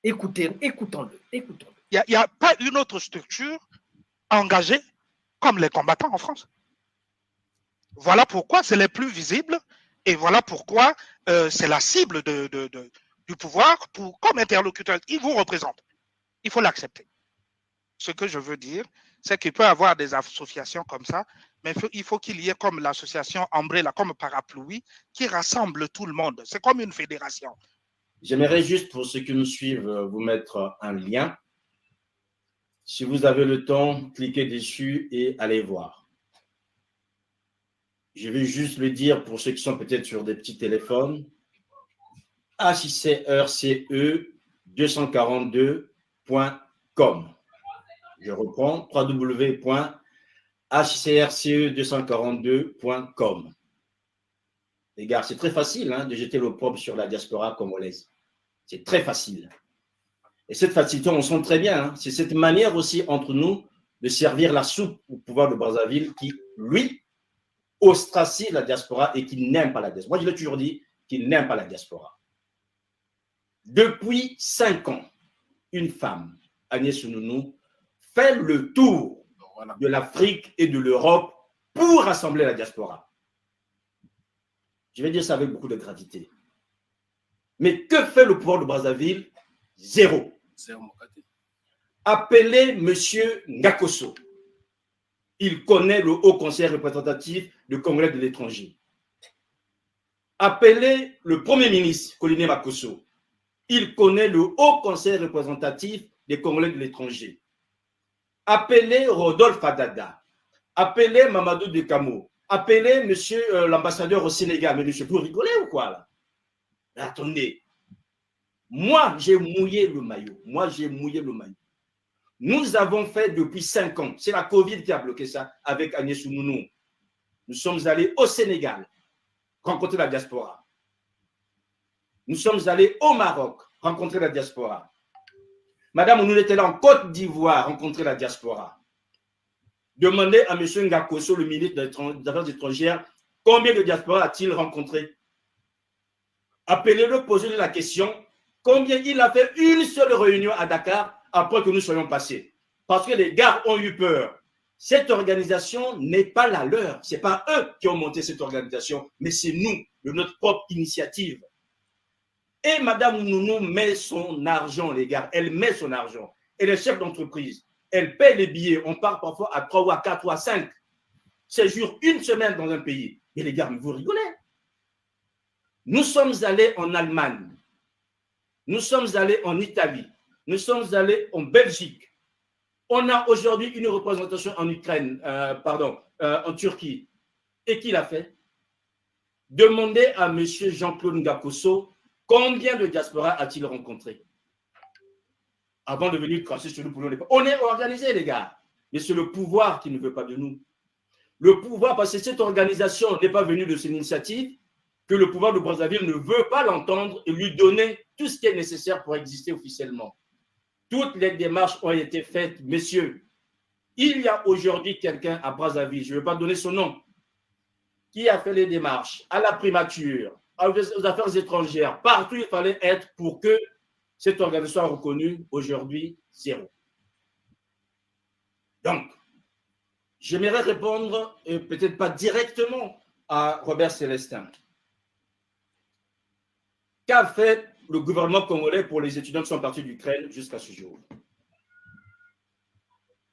Écoutez, écoutons-le, écoutons-le. Il n'y a, a pas une autre structure engagée comme les combattants en France. Voilà pourquoi c'est les plus visibles et voilà pourquoi, euh, c'est la cible de, de, de, du pouvoir pour, comme interlocuteur. Ils vous représentent. Il faut l'accepter. Ce que je veux dire, c'est qu'il peut y avoir des associations comme ça, mais il faut, il faut qu'il y ait comme l'association Umbrella, comme parapluie, qui rassemble tout le monde. C'est comme une fédération. J'aimerais juste, pour ceux qui nous suivent, euh, vous mettre un lien. Si vous avez le temps, cliquez dessus et allez voir. Je vais juste le dire pour ceux qui sont peut-être sur des petits téléphones. H I C R C E deux cent quarante-deux point com. Je reprends, trois W point H I C R C E deux cent quarante-deux point com. Les gars, c'est très facile, hein, de jeter l'opprobre sur la diaspora congolaise. C'est très facile. Et cette facilité, on sent très bien, hein, c'est cette manière aussi entre nous de servir la soupe au pouvoir de Brazzaville qui, lui, ostracise la diaspora et qui n'aime pas la diaspora. Moi, je l'ai toujours dit, qu'il n'aime pas la diaspora. Depuis cinq ans, une femme, Agnès Ounounounou, fait le tour de l'Afrique et de l'Europe pour rassembler la diaspora. Je vais dire ça avec beaucoup de gravité. Mais que fait le pouvoir de Brazzaville ? Zéro. Zéro, mon gars. Appelez monsieur Ngakoso. Il connaît le Haut Conseil représentatif de Congolais de l'étranger. Appelez le Premier ministre, Colline Makosso. Il connaît le Haut Conseil représentatif des Congolais de l'étranger. Appelez Rodolphe Adada. Appelez Mamadou Dekamo. Appelez monsieur, euh, l'ambassadeur au Sénégal. Mais monsieur, vous rigolez ou quoi, là ? Mais attendez. Moi, j'ai mouillé le maillot. Moi, j'ai mouillé le maillot. Nous avons fait depuis cinq ans. C'est la covid qui a bloqué ça avec Agnès Ounounounou. Nous sommes allés au Sénégal rencontrer la diaspora. Nous sommes allés au Maroc rencontrer la diaspora. Madame Ounounounou était là en Côte d'Ivoire rencontrer la diaspora. Demandez à monsieur Ngakoso, le ministre des Étran-, des Affaires étrangères, combien de diaspora a-t-il rencontré ? Appelez-le, posez-lui la question, combien il a fait une seule réunion à Dakar après que nous soyons passés ? Parce que les gars ont eu peur. Cette organisation n'est pas la leur. C'est pas eux qui ont monté cette organisation, mais c'est nous, de notre propre initiative. Et Madame Ounounounou met son argent, les gars. Elle met son argent. Elle est chef d'entreprise. Elle paie les billets. On part parfois à trois ou à quatre ou à cinq séjours, une semaine dans un pays. Mais les gars, mais vous rigolez. Nous sommes allés en Allemagne. Nous sommes allés en Italie. Nous sommes allés en Belgique. On a aujourd'hui une représentation en Ukraine, euh, pardon, euh, en Turquie. Et qui l'a fait ? Demandez à monsieur Jean-Claude Ngakoso combien de diaspora a-t-il rencontré avant de venir cracher sur nous pour nous. On est organisés, les gars. Mais c'est le pouvoir qui ne veut pas de nous. Le pouvoir, parce que cette organisation n'est pas venue de son initiative, que le pouvoir de Brazzaville ne veut pas l'entendre et lui donner tout ce qui est nécessaire pour exister officiellement. Toutes les démarches ont été faites, messieurs. Il y a aujourd'hui quelqu'un à Brazzaville, je ne vais pas donner son nom, qui a fait les démarches à la primature, aux, aux affaires étrangères, partout il fallait être pour que cette organisation soit reconnue. Aujourd'hui, zéro. Donc, j'aimerais répondre, euh, peut-être pas directement à Robert Célestin. Qu'a fait le gouvernement congolais pour les étudiants qui sont partis d'Ukraine jusqu'à ce jour ?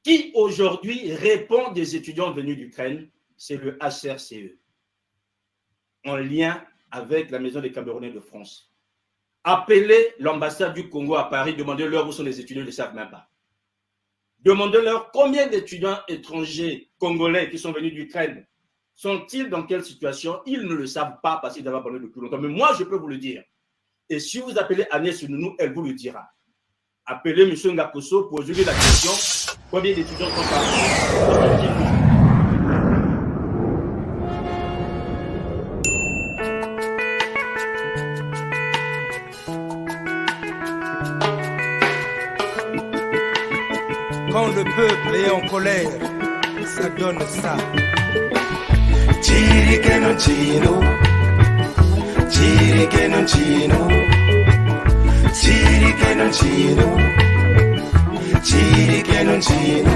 Qui aujourd'hui répond des étudiants venus d'Ukraine ? C'est le H C R C E, en lien avec la Maison des Camerounais de France. Appelez l'ambassade du Congo à Paris, demandez-leur où sont les étudiants, ils ne savent même pas. Demandez-leur combien d'étudiants étrangers congolais qui sont venus d'Ukraine sont-ils, dans quelle situation ? Ils ne le savent pas parce qu'ils doivent parler depuis longtemps. Mais moi, je peux vous le dire. Et si vous appelez Agnès Ounounounou, elle vous le dira. Appelez monsieur Ngakoso, posez-lui la question, combien d'étudiants sont partis ? Quand le peuple est en colère, ça donne ça. Chirikeno chino, chirikeno chino, chirikeno chino, chirikeno chino.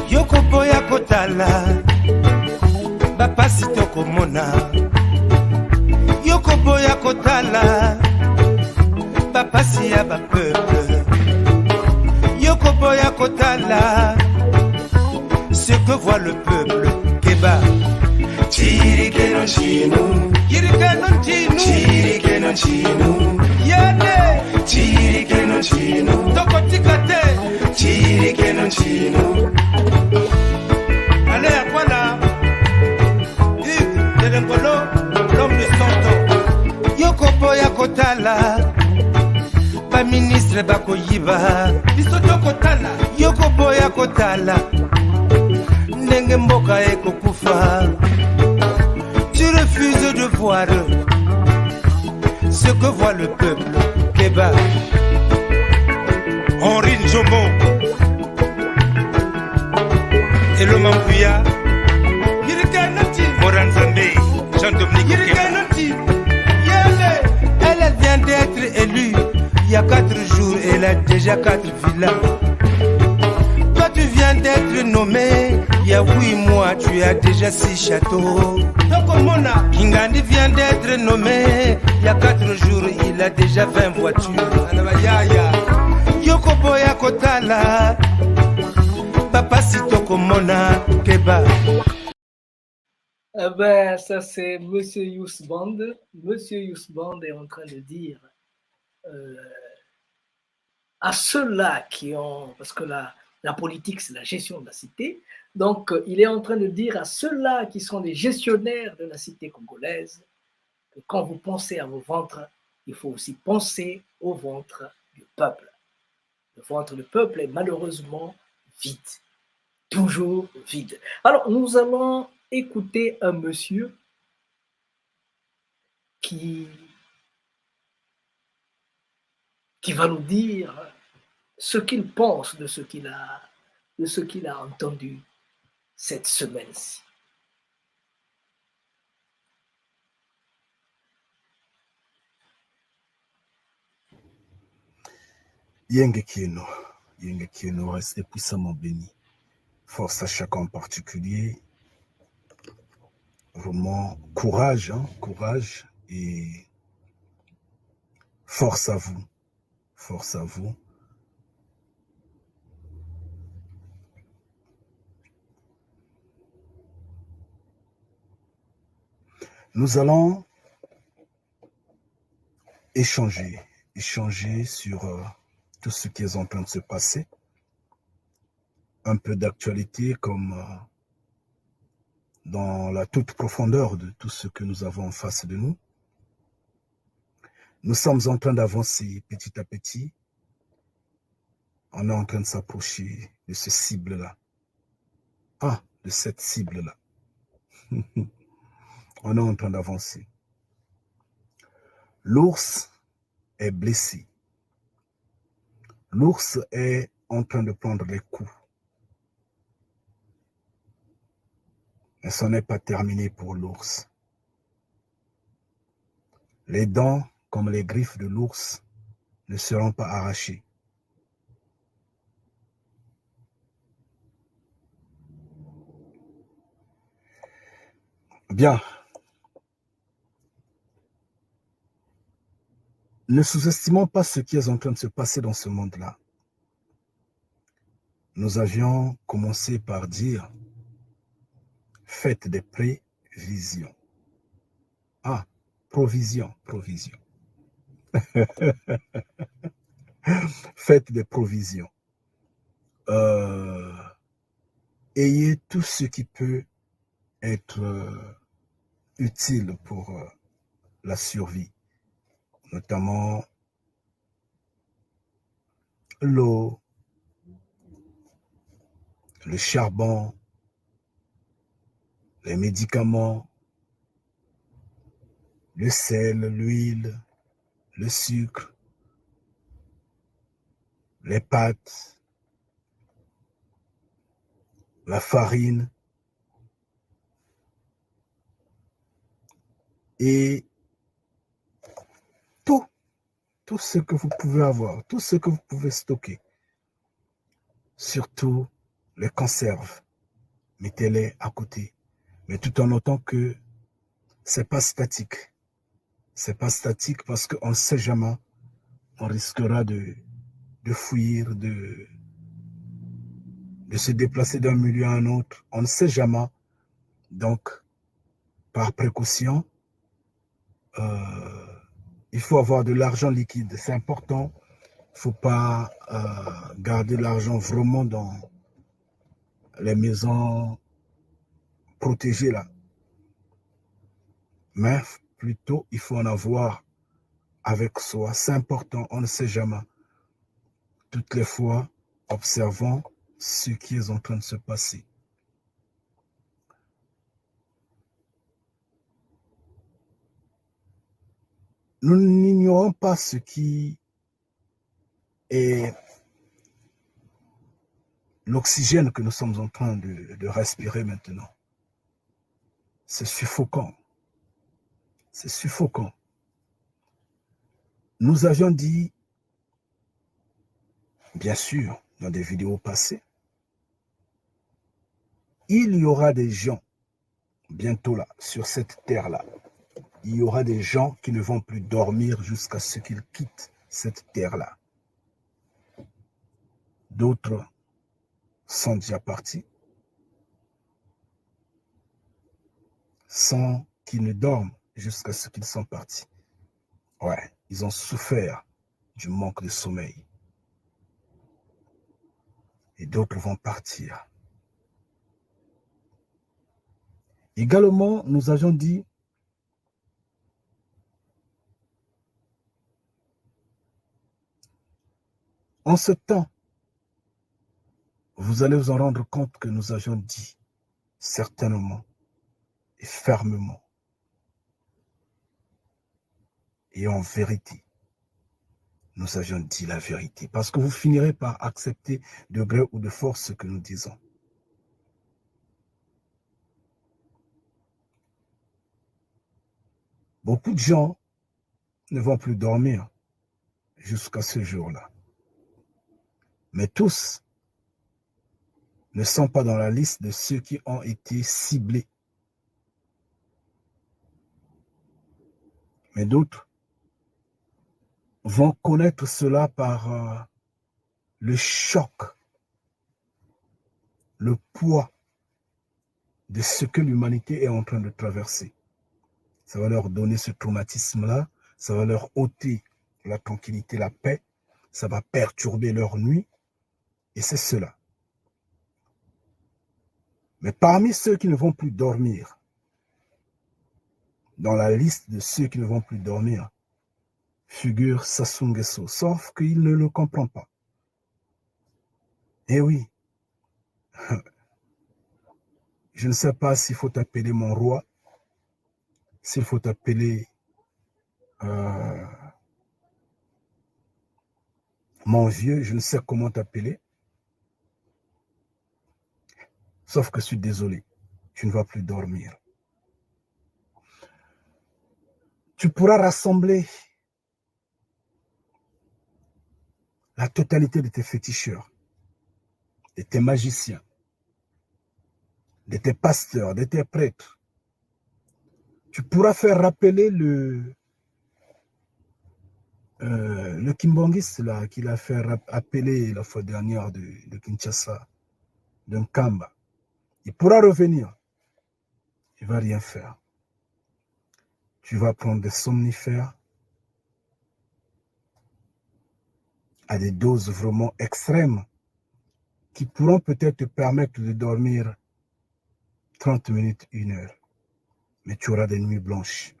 Yo koboya kotala bapasi tokomona. Yo koboya kotala bapasi ya ba peuple. Yo koboya kotala ce que voit le peuple. Keba. Chirikeno chino. Chirikeno chino. Chirikeno chino. Yande. Chirikeno chino. Tokotika te. Chirikeno chino. Allez, à quoi là ? Yves Delengolo, l'homme de cent ans. Yo koboya kotala ba ministre bakoyiba. Biso tokotala. Yo koboya kotala ndenge mboka ekokufa. Tu refuses de voir ce que voit le peuple. Keba. Henri Njomo. Elo Mambuya. Yirikeno ti. Moranzambe. Jean-Dominique Okemba. Yirikeno ti. Yele. Elle, elle vient d'être Déjà quatre villas. Toi, tu viens d'être nommé. Il y a huit mois, tu as déjà six châteaux. Tokomona. Kingandi vient d'être nommé. Il y a quatre jours, il a déjà vingt voitures. Bana ba yaya. Yo koboya kotala. Papa, si tokomona, keba. Eh ben, ça, c'est Monsieur Youssband. Monsieur Youssband est en train de dire, euh, à ceux-là qui ont, parce que la, la politique, c'est la gestion de la cité. Donc, euh, il est en train de dire à ceux-là qui sont les gestionnaires de la cité congolaise que quand vous pensez à vos ventres, il faut aussi penser au ventre du peuple. Le ventre du peuple est malheureusement vide. Toujours vide. Alors, nous allons écouter un monsieur qui, qui va nous dire ce qu'il pense de ce qu'il a, de ce qu'il a entendu cette semaine-ci. Yenge Kieno, Yenge Kieno, restez puissamment béni. Force à chacun en particulier. Vraiment, courage, hein, courage et force à vous. Force à vous. Nous allons échanger, échanger sur, euh, tout ce qui est en train de se passer. Un peu d'actualité comme, euh, dans la toute profondeur de tout ce que nous avons en face de nous. Nous sommes en train d'avancer petit à petit. On est en train de s'approcher de ce cible-là. Ah, de cette cible-là. On est en train d'avancer. L'ours est blessé. L'ours est en train de prendre les coups. Mais ce n'est pas terminé pour l'ours. Les dents, comme les griffes de l'ours, ne seront pas arrachées. Bien. Ne sous-estimons pas ce qui est en train de se passer dans ce monde-là. Nous avions commencé par dire, faites des prévisions. Ah, provision, provision. Faites des provisions. Euh, ayez tout ce qui peut être, euh, utile pour, euh, la survie, notamment l'eau, le charbon, les médicaments, le sel, l'huile, le sucre, les pâtes, la farine et tout, tout ce que vous pouvez avoir, tout ce que vous pouvez stocker. Surtout les conserves, mettez-les à côté. Mais tout en notant que c'est pas statique. C'est pas statique parce qu'on ne sait jamais. On risquera de, de fuir, de, de se déplacer d'un milieu à un autre. On ne sait jamais. Donc, par précaution, euh, il faut avoir de l'argent liquide. C'est important. Faut pas, euh, garder l'argent vraiment dans les maisons protégées là. Mais plutôt, il faut en avoir avec soi. C'est important, on ne sait jamais. Toutes les fois, observons ce qui est en train de se passer. Nous n'ignorons pas ce qui est l'oxygène que nous sommes en train de, de respirer maintenant. C'est suffocant. C'est suffocant. Nous avions dit, bien sûr, dans des vidéos passées, il y aura des gens, bientôt là, sur cette terre-là, il y aura des gens qui ne vont plus dormir jusqu'à ce qu'ils quittent cette terre-là. D'autres sont déjà partis sans qu'ils ne dorment jusqu'à ce qu'ils sont partis. Ouais, ils ont souffert du manque de sommeil. Et d'autres vont partir. Également, nous avions dit, en ce temps, vous allez vous en rendre compte que nous avions dit certainement et fermement et en vérité, nous avions dit la vérité. Parce que vous finirez par accepter de gré ou de force ce que nous disons. Beaucoup de gens ne vont plus dormir jusqu'à ce jour-là. Mais tous ne sont pas dans la liste de ceux qui ont été ciblés. Mais d'autres vont connaître cela par euh, le choc, le poids de ce que l'humanité est en train de traverser. Ça va leur donner ce traumatisme-là, ça va leur ôter la tranquillité, la paix, ça va perturber leur nuit, et c'est cela. Mais parmi ceux qui ne vont plus dormir, dans la liste de ceux qui ne vont plus dormir, figure Sassou Nguesso, sauf qu'il ne le comprend pas. Eh oui, je ne sais pas s'il faut t'appeler mon roi, s'il faut t'appeler euh, mon vieux, je ne sais comment t'appeler. Sauf que je suis désolé, tu ne vas plus dormir. Tu pourras rassembler la totalité de tes féticheurs, de tes magiciens, de tes pasteurs, de tes prêtres. Tu pourras faire rappeler le, euh, le Kimbanguiste là, qu'il a fait rap- appeler la fois dernière de, de Kinshasa, de Nkamba. Il pourra revenir. Il va rien faire. Tu vas prendre des somnifères à des doses vraiment extrêmes qui pourront peut-être te permettre de dormir trente minutes, une heure. Mais tu auras des nuits blanches.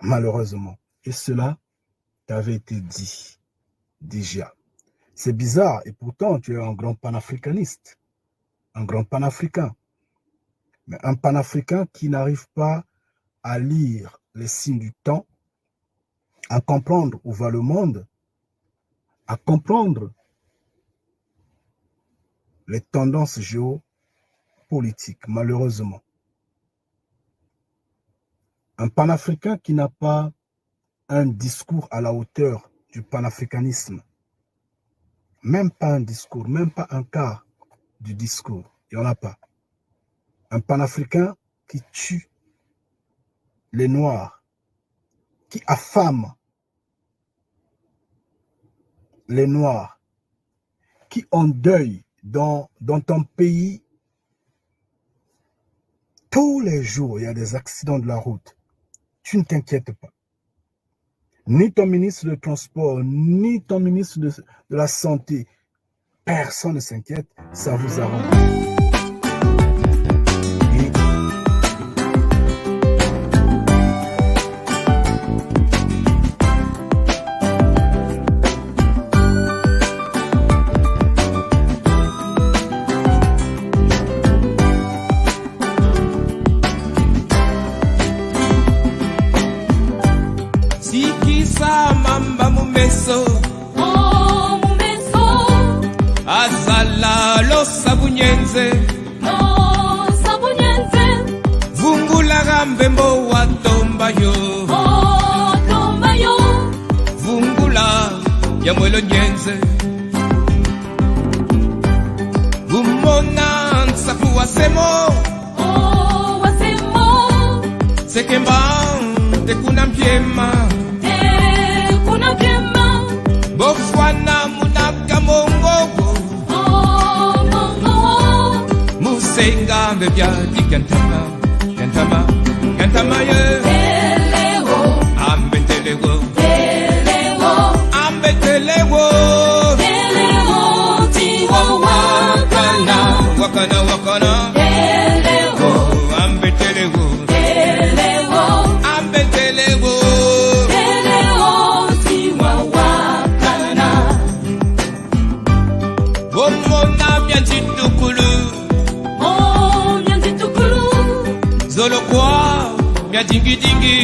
Malheureusement. Et cela t'avait été dit déjà. C'est bizarre, et pourtant tu es un grand panafricaniste, un grand panafricain. Mais un panafricain qui n'arrive pas à lire les signes du temps, à comprendre où va le monde, à comprendre les tendances géopolitiques, malheureusement. Un panafricain qui n'a pas un discours à la hauteur du panafricanisme. Même pas un discours, même pas un quart du discours. Il n'y en a pas. Un panafricain qui tue les Noirs, qui affame les Noirs, qui endeuille dans, dans ton pays. Tous les jours, il y a des accidents de la route. Tu ne t'inquiètes pas. Ni ton ministre de transport, ni ton ministre de, de la santé, personne ne s'inquiète, ça vous arrange. Et Sikisa mamba mu meso. Oh, mu meso. Azala losa bunyenze. Losa bunyenze. Vungula ga mbembo wa tomba yo. Oh, tomba yo. Vungula ya mwelo nyenze. Wasemo. Oh, wasemo. Sekemba, te kuna mpiema. Te kuna mpiema. Bofwana munaka mongo. Oh, mongo. Musenga mbe bia di kiantama. Kiantama, kiantama ye. Ambetele wo. Ambetele wo. Tiwa wakana. Wakana, wakana. Ambetele wo. Ambetele wo. Tiwa wakana. Bomona mia nzitukulu. Oh, mia nzitukulu. Zolo kwa mia dingi-dingi.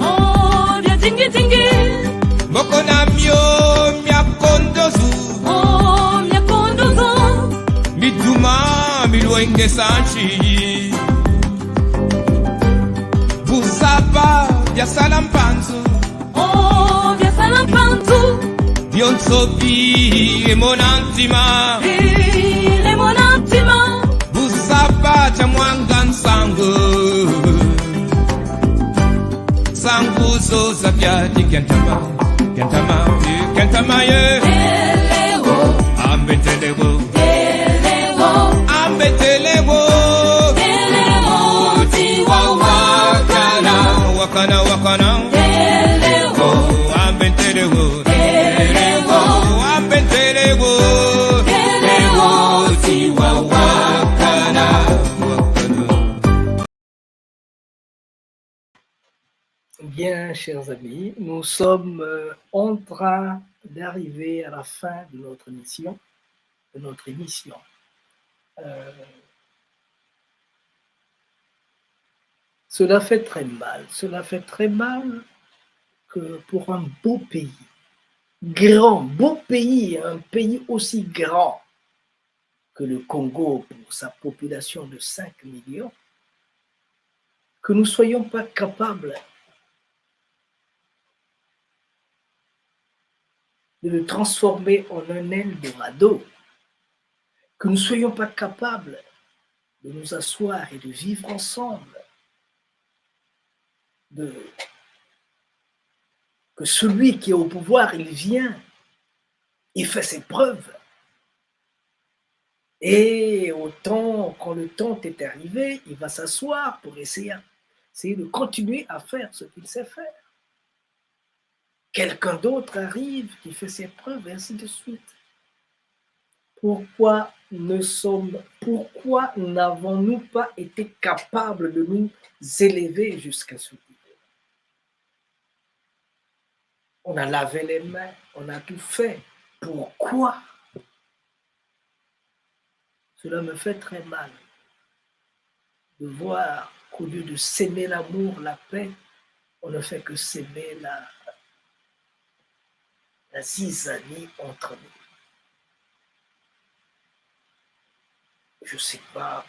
Oh, mia dingi-dingi. Moko na mio mia kondozu. Oh, mia kondozu. Miduma milwenge sanchi. Buzaba bia sala mpanzu. Oh, bia sala mpanzu. Bionso bi emona ntima. Bi emona ntima. Busaba tia mwanga nsangu. Nsangu zo za bia di kiantama. Kiantama, eh, kiantama ye. Ambetele wo. Ambetele wo. Tiwa wakana. Wakana, wakana. Oh, ambetele wo. Oh, ambetele wo. Tiwa wakana. Bien, chers amis, nous sommes euh, en train d'arriver à la fin de notre mission, de notre émission. Euh, cela fait très mal. Cela fait très mal que pour un beau pays, grand, beau pays, un pays aussi grand que le Congo pour sa population de cinq millions, que nous ne soyons pas capables de le transformer en un Eldorado, que nous ne soyons pas capables de nous asseoir et de vivre ensemble, de, que celui qui est au pouvoir, il vient, il fait ses preuves. Et au temps, quand le temps est arrivé, il va s'asseoir pour essayer, essayer de continuer à faire ce qu'il sait faire. Quelqu'un d'autre arrive qui fait ses preuves, et ainsi de suite. Pourquoi ne sommes, pourquoi n'avons-nous pas été capables de nous élever jusqu'à ce niveau ? On a lavé les mains, on a tout fait. Pourquoi ? Cela me fait très mal de voir qu'au lieu de s'aimer l'amour, la paix, on ne fait que s'aimer la, la zizanie entre nous. Je sais pas.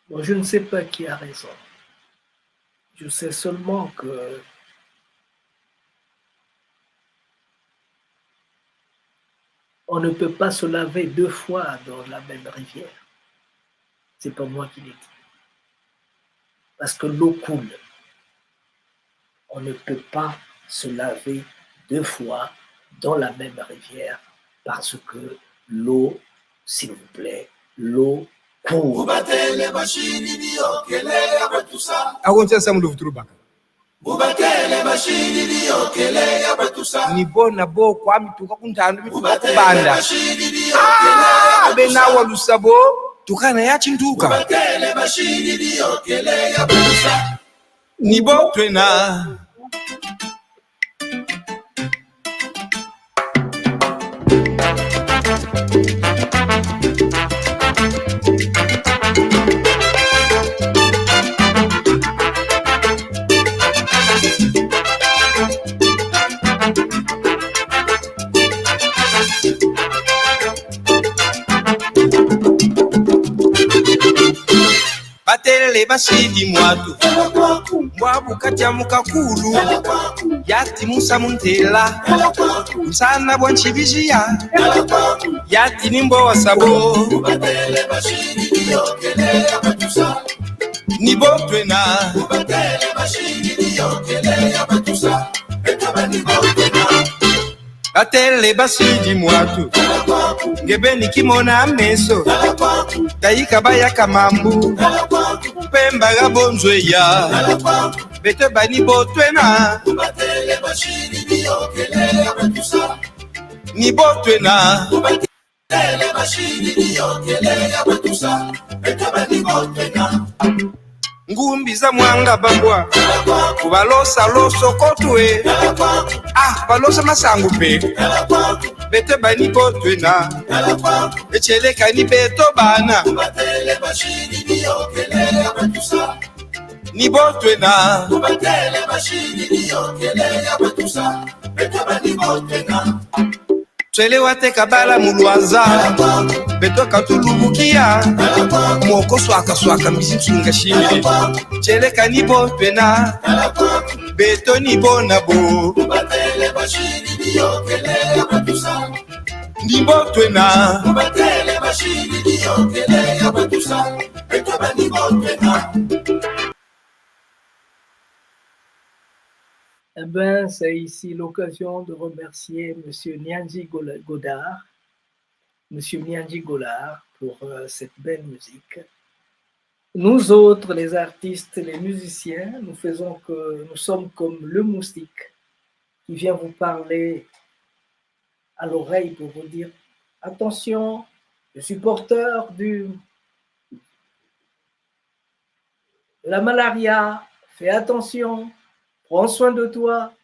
Bon, je ne sais pas qui a raison. Je sais seulement que on ne peut pas se laver deux fois dans la même rivière. C'est pas moi qui l'ai dit. Parce que l'eau coule. On ne peut pas se laver deux fois dans la même rivière parce que l'eau, s'il vous plaît, l'eau coule. Bubatele mashini diokele ya batusa. Awo ntia samu luvutulu baka. Bubatele mashini diokele ya batusa. Ni bo na bo kwami tuka ku ntandu mi tuka ku banda. Bubatele mashini diokele ya batusa. Ah, bena wa lusa bo, tukana ya kintuka. Bubatele mashini diokele ya batusa. Ni bo twena. Batele basidi mwatu. Mbwa bu katia mu kakulu. Yati musa mu ntela. Nsana bwa nsi biziya. Yati ni mbo wa sabo. Ni bo twena. Batele basidi mwatu. Nge beni kimona meso. Tayika bayaka mambu. Pemba ga bonzwe ya. Beto ba ni bo twena. Ni bo twena. Ngumbi za mwanga bambwa. Kubalosa loso kotwe. Ah, balosa masangu pe. Beto ba ni bo twena. Etieleka ni beto bana. Ni bo twena. Twele wa teka bala mu lwaza. Beto ka tulubukiya. Moko swaka swaka mbizi nsunga shimbi. Tieleka ni bo twena. Beto ni bo na bo. Ni bo twena. Eh ben, c'est ici l'occasion de remercier Monsieur Nianzi Gola-, Godard, Monsieur Nianzi Golard pour, euh, cette belle musique. Nous autres, les artistes, les musiciens, nous faisons que, nous sommes comme le moustique qui vient vous parler à l'oreille pour vous dire : attention, je suis porteur du, de la malaria, fais attention, prends soin de toi.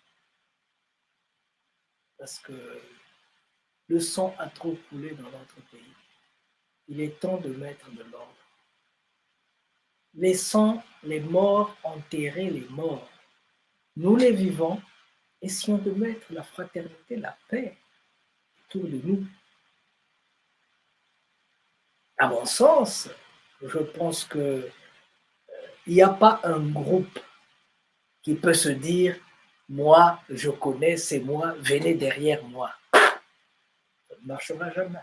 Parce que le sang a trop coulé dans notre pays. Il est temps de mettre de l'ordre. Laissons les morts enterrer les morts. Nous, les vivants, essayons de mettre la fraternité, la paix autour de nous. À mon sens, je pense que, euh, il n'y a pas un groupe qui peut se dire : moi, je connais, c'est moi, venez derrière moi. Ça ne marchera jamais.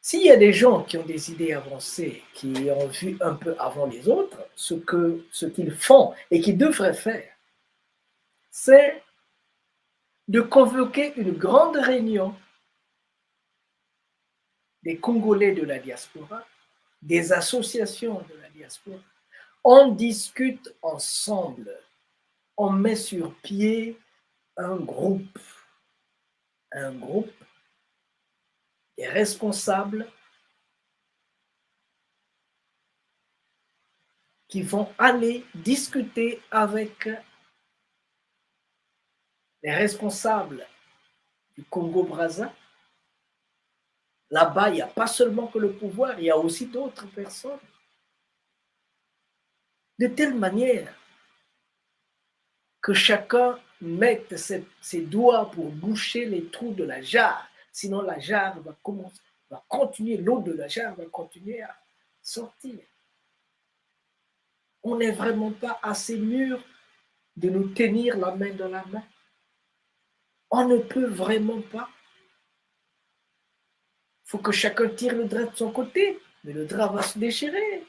S'il y a des gens qui ont des idées avancées, qui ont vu un peu avant les autres, ce que, ce qu'ils font et qu'ils devraient faire, c'est de convoquer une grande réunion des Congolais de la diaspora, des associations de la diaspora. On discute ensemble, on met sur pied un groupe, un groupe des responsables qui vont aller discuter avec les responsables du Congo-Brazza. Là-bas, il n'y a pas seulement que le pouvoir, il y a aussi d'autres personnes. De telle manière que chacun mette ses, ses doigts pour boucher les trous de la jarre. Sinon, la jarre va commencer, va continuer, l'eau de la jarre va continuer à sortir. On n'est vraiment pas assez mûr de nous tenir la main dans la main. On ne peut vraiment pas. Faut que chacun tire le drap de son côté, mais le drap va se déchirer.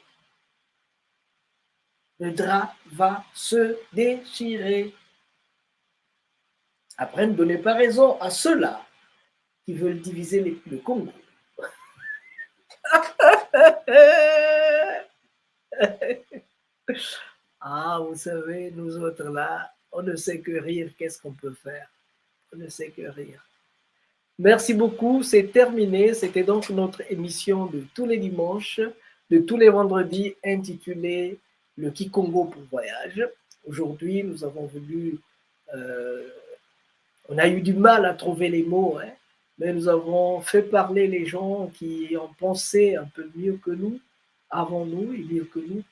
Le drap va se déchirer. Après, ne donnez pas raison à ceux-là qui veulent diviser les, le Congo. Ah, vous savez, nous autres là, on ne sait que rire. Qu'est-ce qu'on peut faire ? On ne sait que rire. Merci beaucoup, c'est terminé. C'était donc notre émission de tous les dimanches, de tous les vendredis, intitulée Le Kikongo pour voyage. Aujourd'hui, nous avons voulu, euh, on a eu du mal à trouver les mots, hein, mais nous avons fait parler les gens qui ont pensé un peu mieux que nous, avant nous et mieux que nous.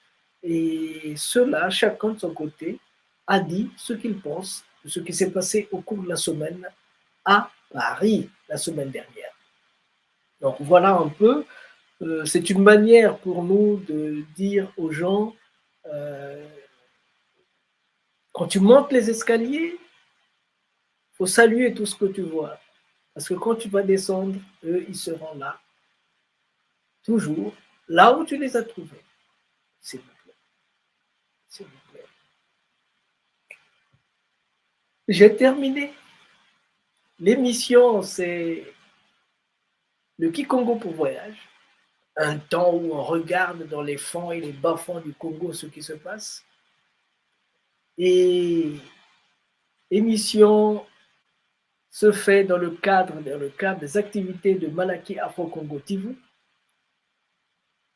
Et ceux-là, chacun de son côté, a dit ce qu'il pense de ce qui s'est passé au cours de la semaine à Paris la semaine dernière. Donc voilà un peu. Euh, c'est une manière pour nous de dire aux gens, euh, quand tu montes les escaliers, faut saluer tout ce que tu vois. Parce que quand tu vas descendre, eux, ils seront là, toujours là où tu les as trouvés. S'il vous plaît. S'il vous plaît. J'ai terminé. L'émission, c'est le Kikongo pour voyage, un temps où on regarde dans les fonds et les bas-fonds du Congo ce qui se passe. Et émission se fait dans le cadre, dans le cadre des activités de Malaki Afro Congo T V.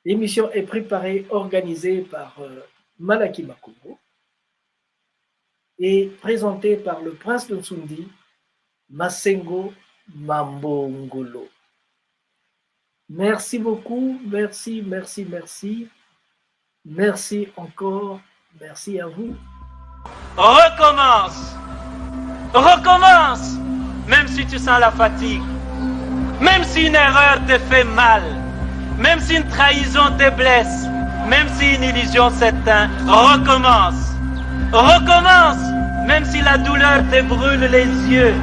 L'émission est préparée, organisée par, euh, Malaki Makongo et présentée par le prince de Nsoundi, Masengo Mambongolo. Merci beaucoup, merci, merci, merci. Merci encore, merci à vous. Recommence. Recommence. Même si tu sens la fatigue, même si une erreur te fait mal, même si une trahison te blesse, même si une illusion s'éteint, recommence. Recommence, même si la douleur te brûle les yeux,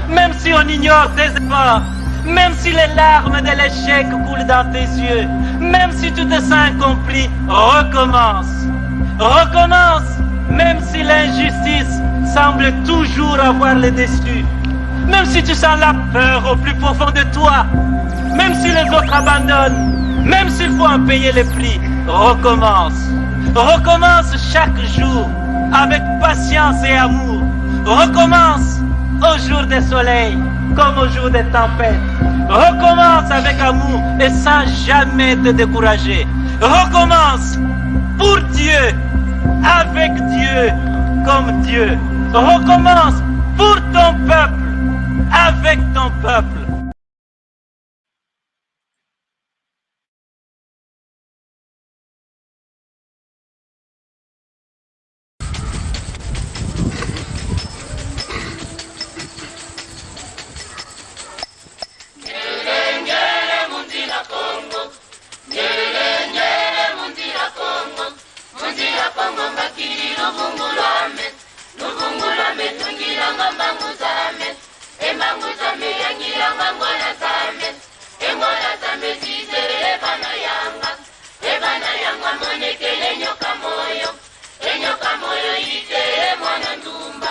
même si on ignore tes efforts, même si les larmes de l'échec coulent dans tes yeux, même si tu te sens incompris, recommence. Recommence, même si l'injustice semble toujours avoir le dessus, même si tu sens la peur au plus profond de toi, même si les autres abandonnent, même s'il faut en payer le prix, recommence. Recommence chaque jour avec patience et amour. Recommence au jour de soleil comme au jour de tempête. Recommence avec amour et sans jamais te décourager. Recommence pour Dieu, avec Dieu, comme Dieu. Recommence pour ton peuple, avec ton peuple. Mu nzila Kongo mbakidi luvungu lwame, luvungu lwame tungilanga mbangu zame, e mbangu zame yangilanga ngola zame, e ngola zame zizeye bana yanga, e bana yanga monekele nyoka moyo, e nyoka moyo yizeye mwana ndumba,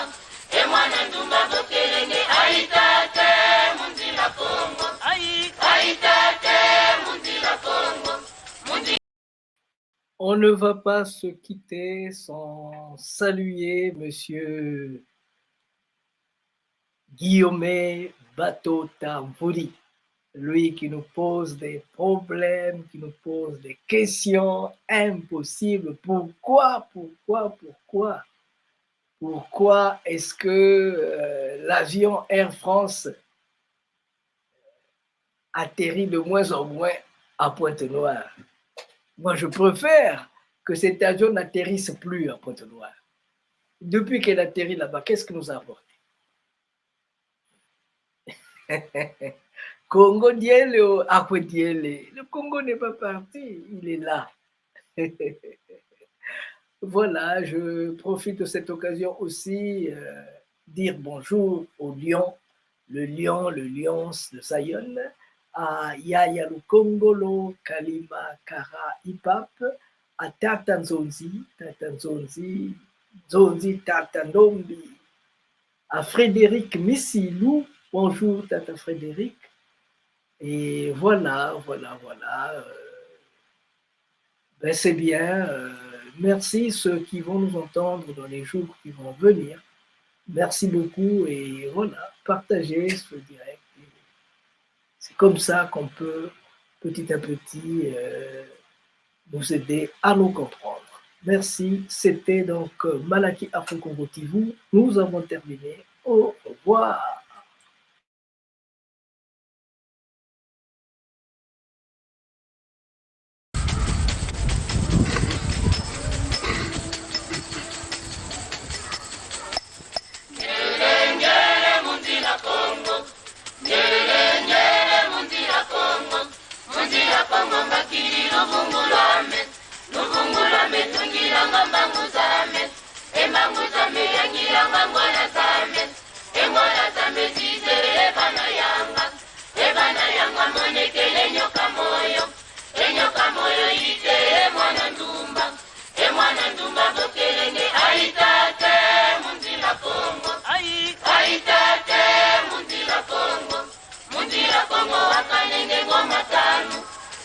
e mwana ndumba bokelenge, ayi tate mu nzila Kongo, ayi tate mu nzila Kongo, mu nzila On ne va pas se quitter sans saluer monsieur Guillaume Batota Mvuli, lui qui nous pose des problèmes, qui nous pose des questions impossibles. Pourquoi, pourquoi, pourquoi, pourquoi est-ce que, euh, l'avion Air France atterrit de moins en moins à Pointe-Noire. Moi, je préfère que cet avion n'atterrisse plus à Pointe-Noire. Depuis qu'elle atterrit là-bas, qu'est-ce que nous a apporté ? Kongo diele o akwe diele. Le Congo n'est pas parti, il est là. Voilà, je profite de cette occasion aussi, euh, dire bonjour au lion, le lion, le lion de Zion, à Yaya Lukongolo, Kalima, Kara, Hip Hop, à Tata Nzonzi, Tata Nzonzi, Nzonzi, Tata Ndombi, à Frédéric Missilou, bonjour Tata Frédéric, et voilà, voilà, voilà, euh, ben, c'est bien. Euh, merci ceux qui vont nous entendre dans les jours qui vont venir. Merci beaucoup et voilà, partagez ce direct. C'est comme ça qu'on peut petit à petit, euh, nous aider à nous comprendre. Merci. C'était donc, euh, Malaki Afro Congo T V. Nous avons terminé. Au revoir. Ngelele, ngelele, mu nzila Kongo. Ngelele, ngelele, mu nzila Kongo. Mu nzila Kongo mbakidi luvungu lwame. Luvungu lwame tungilanga mbangu zame. E mbangu zame yangilanga ngola zame. E ngola zame zizeye bana yanga. Bokelenge, ai tate, mu nzila Kongo. Ai. Ai tate, mu nzila Kongo. Mu nzila Kongo, wakanenge ngoma tanu.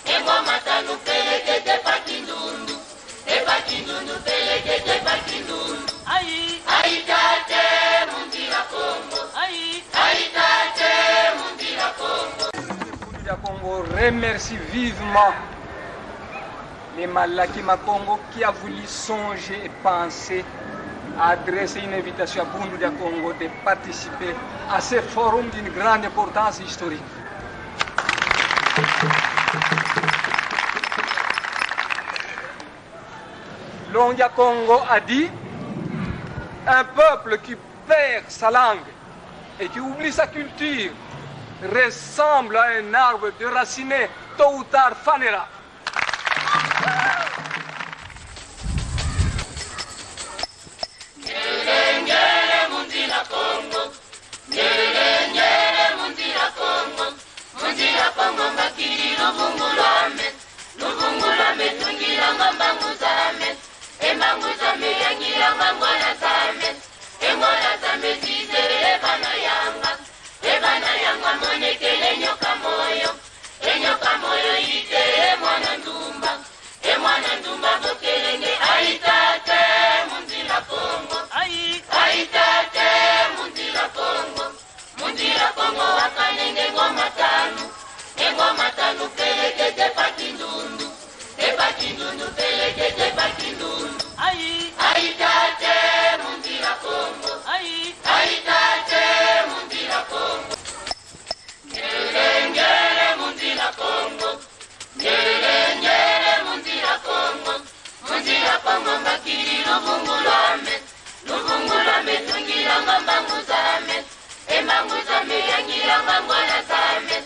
E ngoma tanu pelekete pa Kindundu. E pa Kindundu pelekete pa Kindundu. Ai. Ai tate, mu nzila Kongo. Ai. Ai tate, mu nzila Kongo. Bundu dia Kongo remercie vivement les Malaki ma Kongo qui a voulu songer et penser à adresser une invitation à Bundu dia Kongo de participer à ce forum d'une grande importance historique. Longi a Kongo a dit, un peuple qui perd sa langue et qui oublie sa culture ressemble à un arbre déraciné, tôt ou tard fanera. Ngelengele mu nzila Kongo, ngelengele mu nzila Kongo, mu nzila Kongo mbakidi luvungu lwame, luvungu lwame tungilanga mbangu zame, e mbangu zame yangilanga ngola zame, e ngola zame zizele vana yanga, e vana yanga monekele nyoka moyo, e nyoka moyo yitele mwana ndumba, e mwana ndumba bokelenge, ai tate, mu nzila Kongo. Ai. Ai tate, mu nzila Kongo. Mu nzila Kongo wakanenge ngoma tanu. E ngoma tanu pelekete pa Kindundu. E pa Kindundu pelekete pa Kindundu. Ai. Ai tate, mu nzila Kongo. Ai. Ai tate, mu nzila Kongo. Ngelengele mu nzila Kongo. Ngelengele mu nzila Kongo. Mu nzila Kongo mbakidi luvungu lwame. Luvungu lwame tungilanga mbangu zame. E mbangu zame yangilanga ngola zame.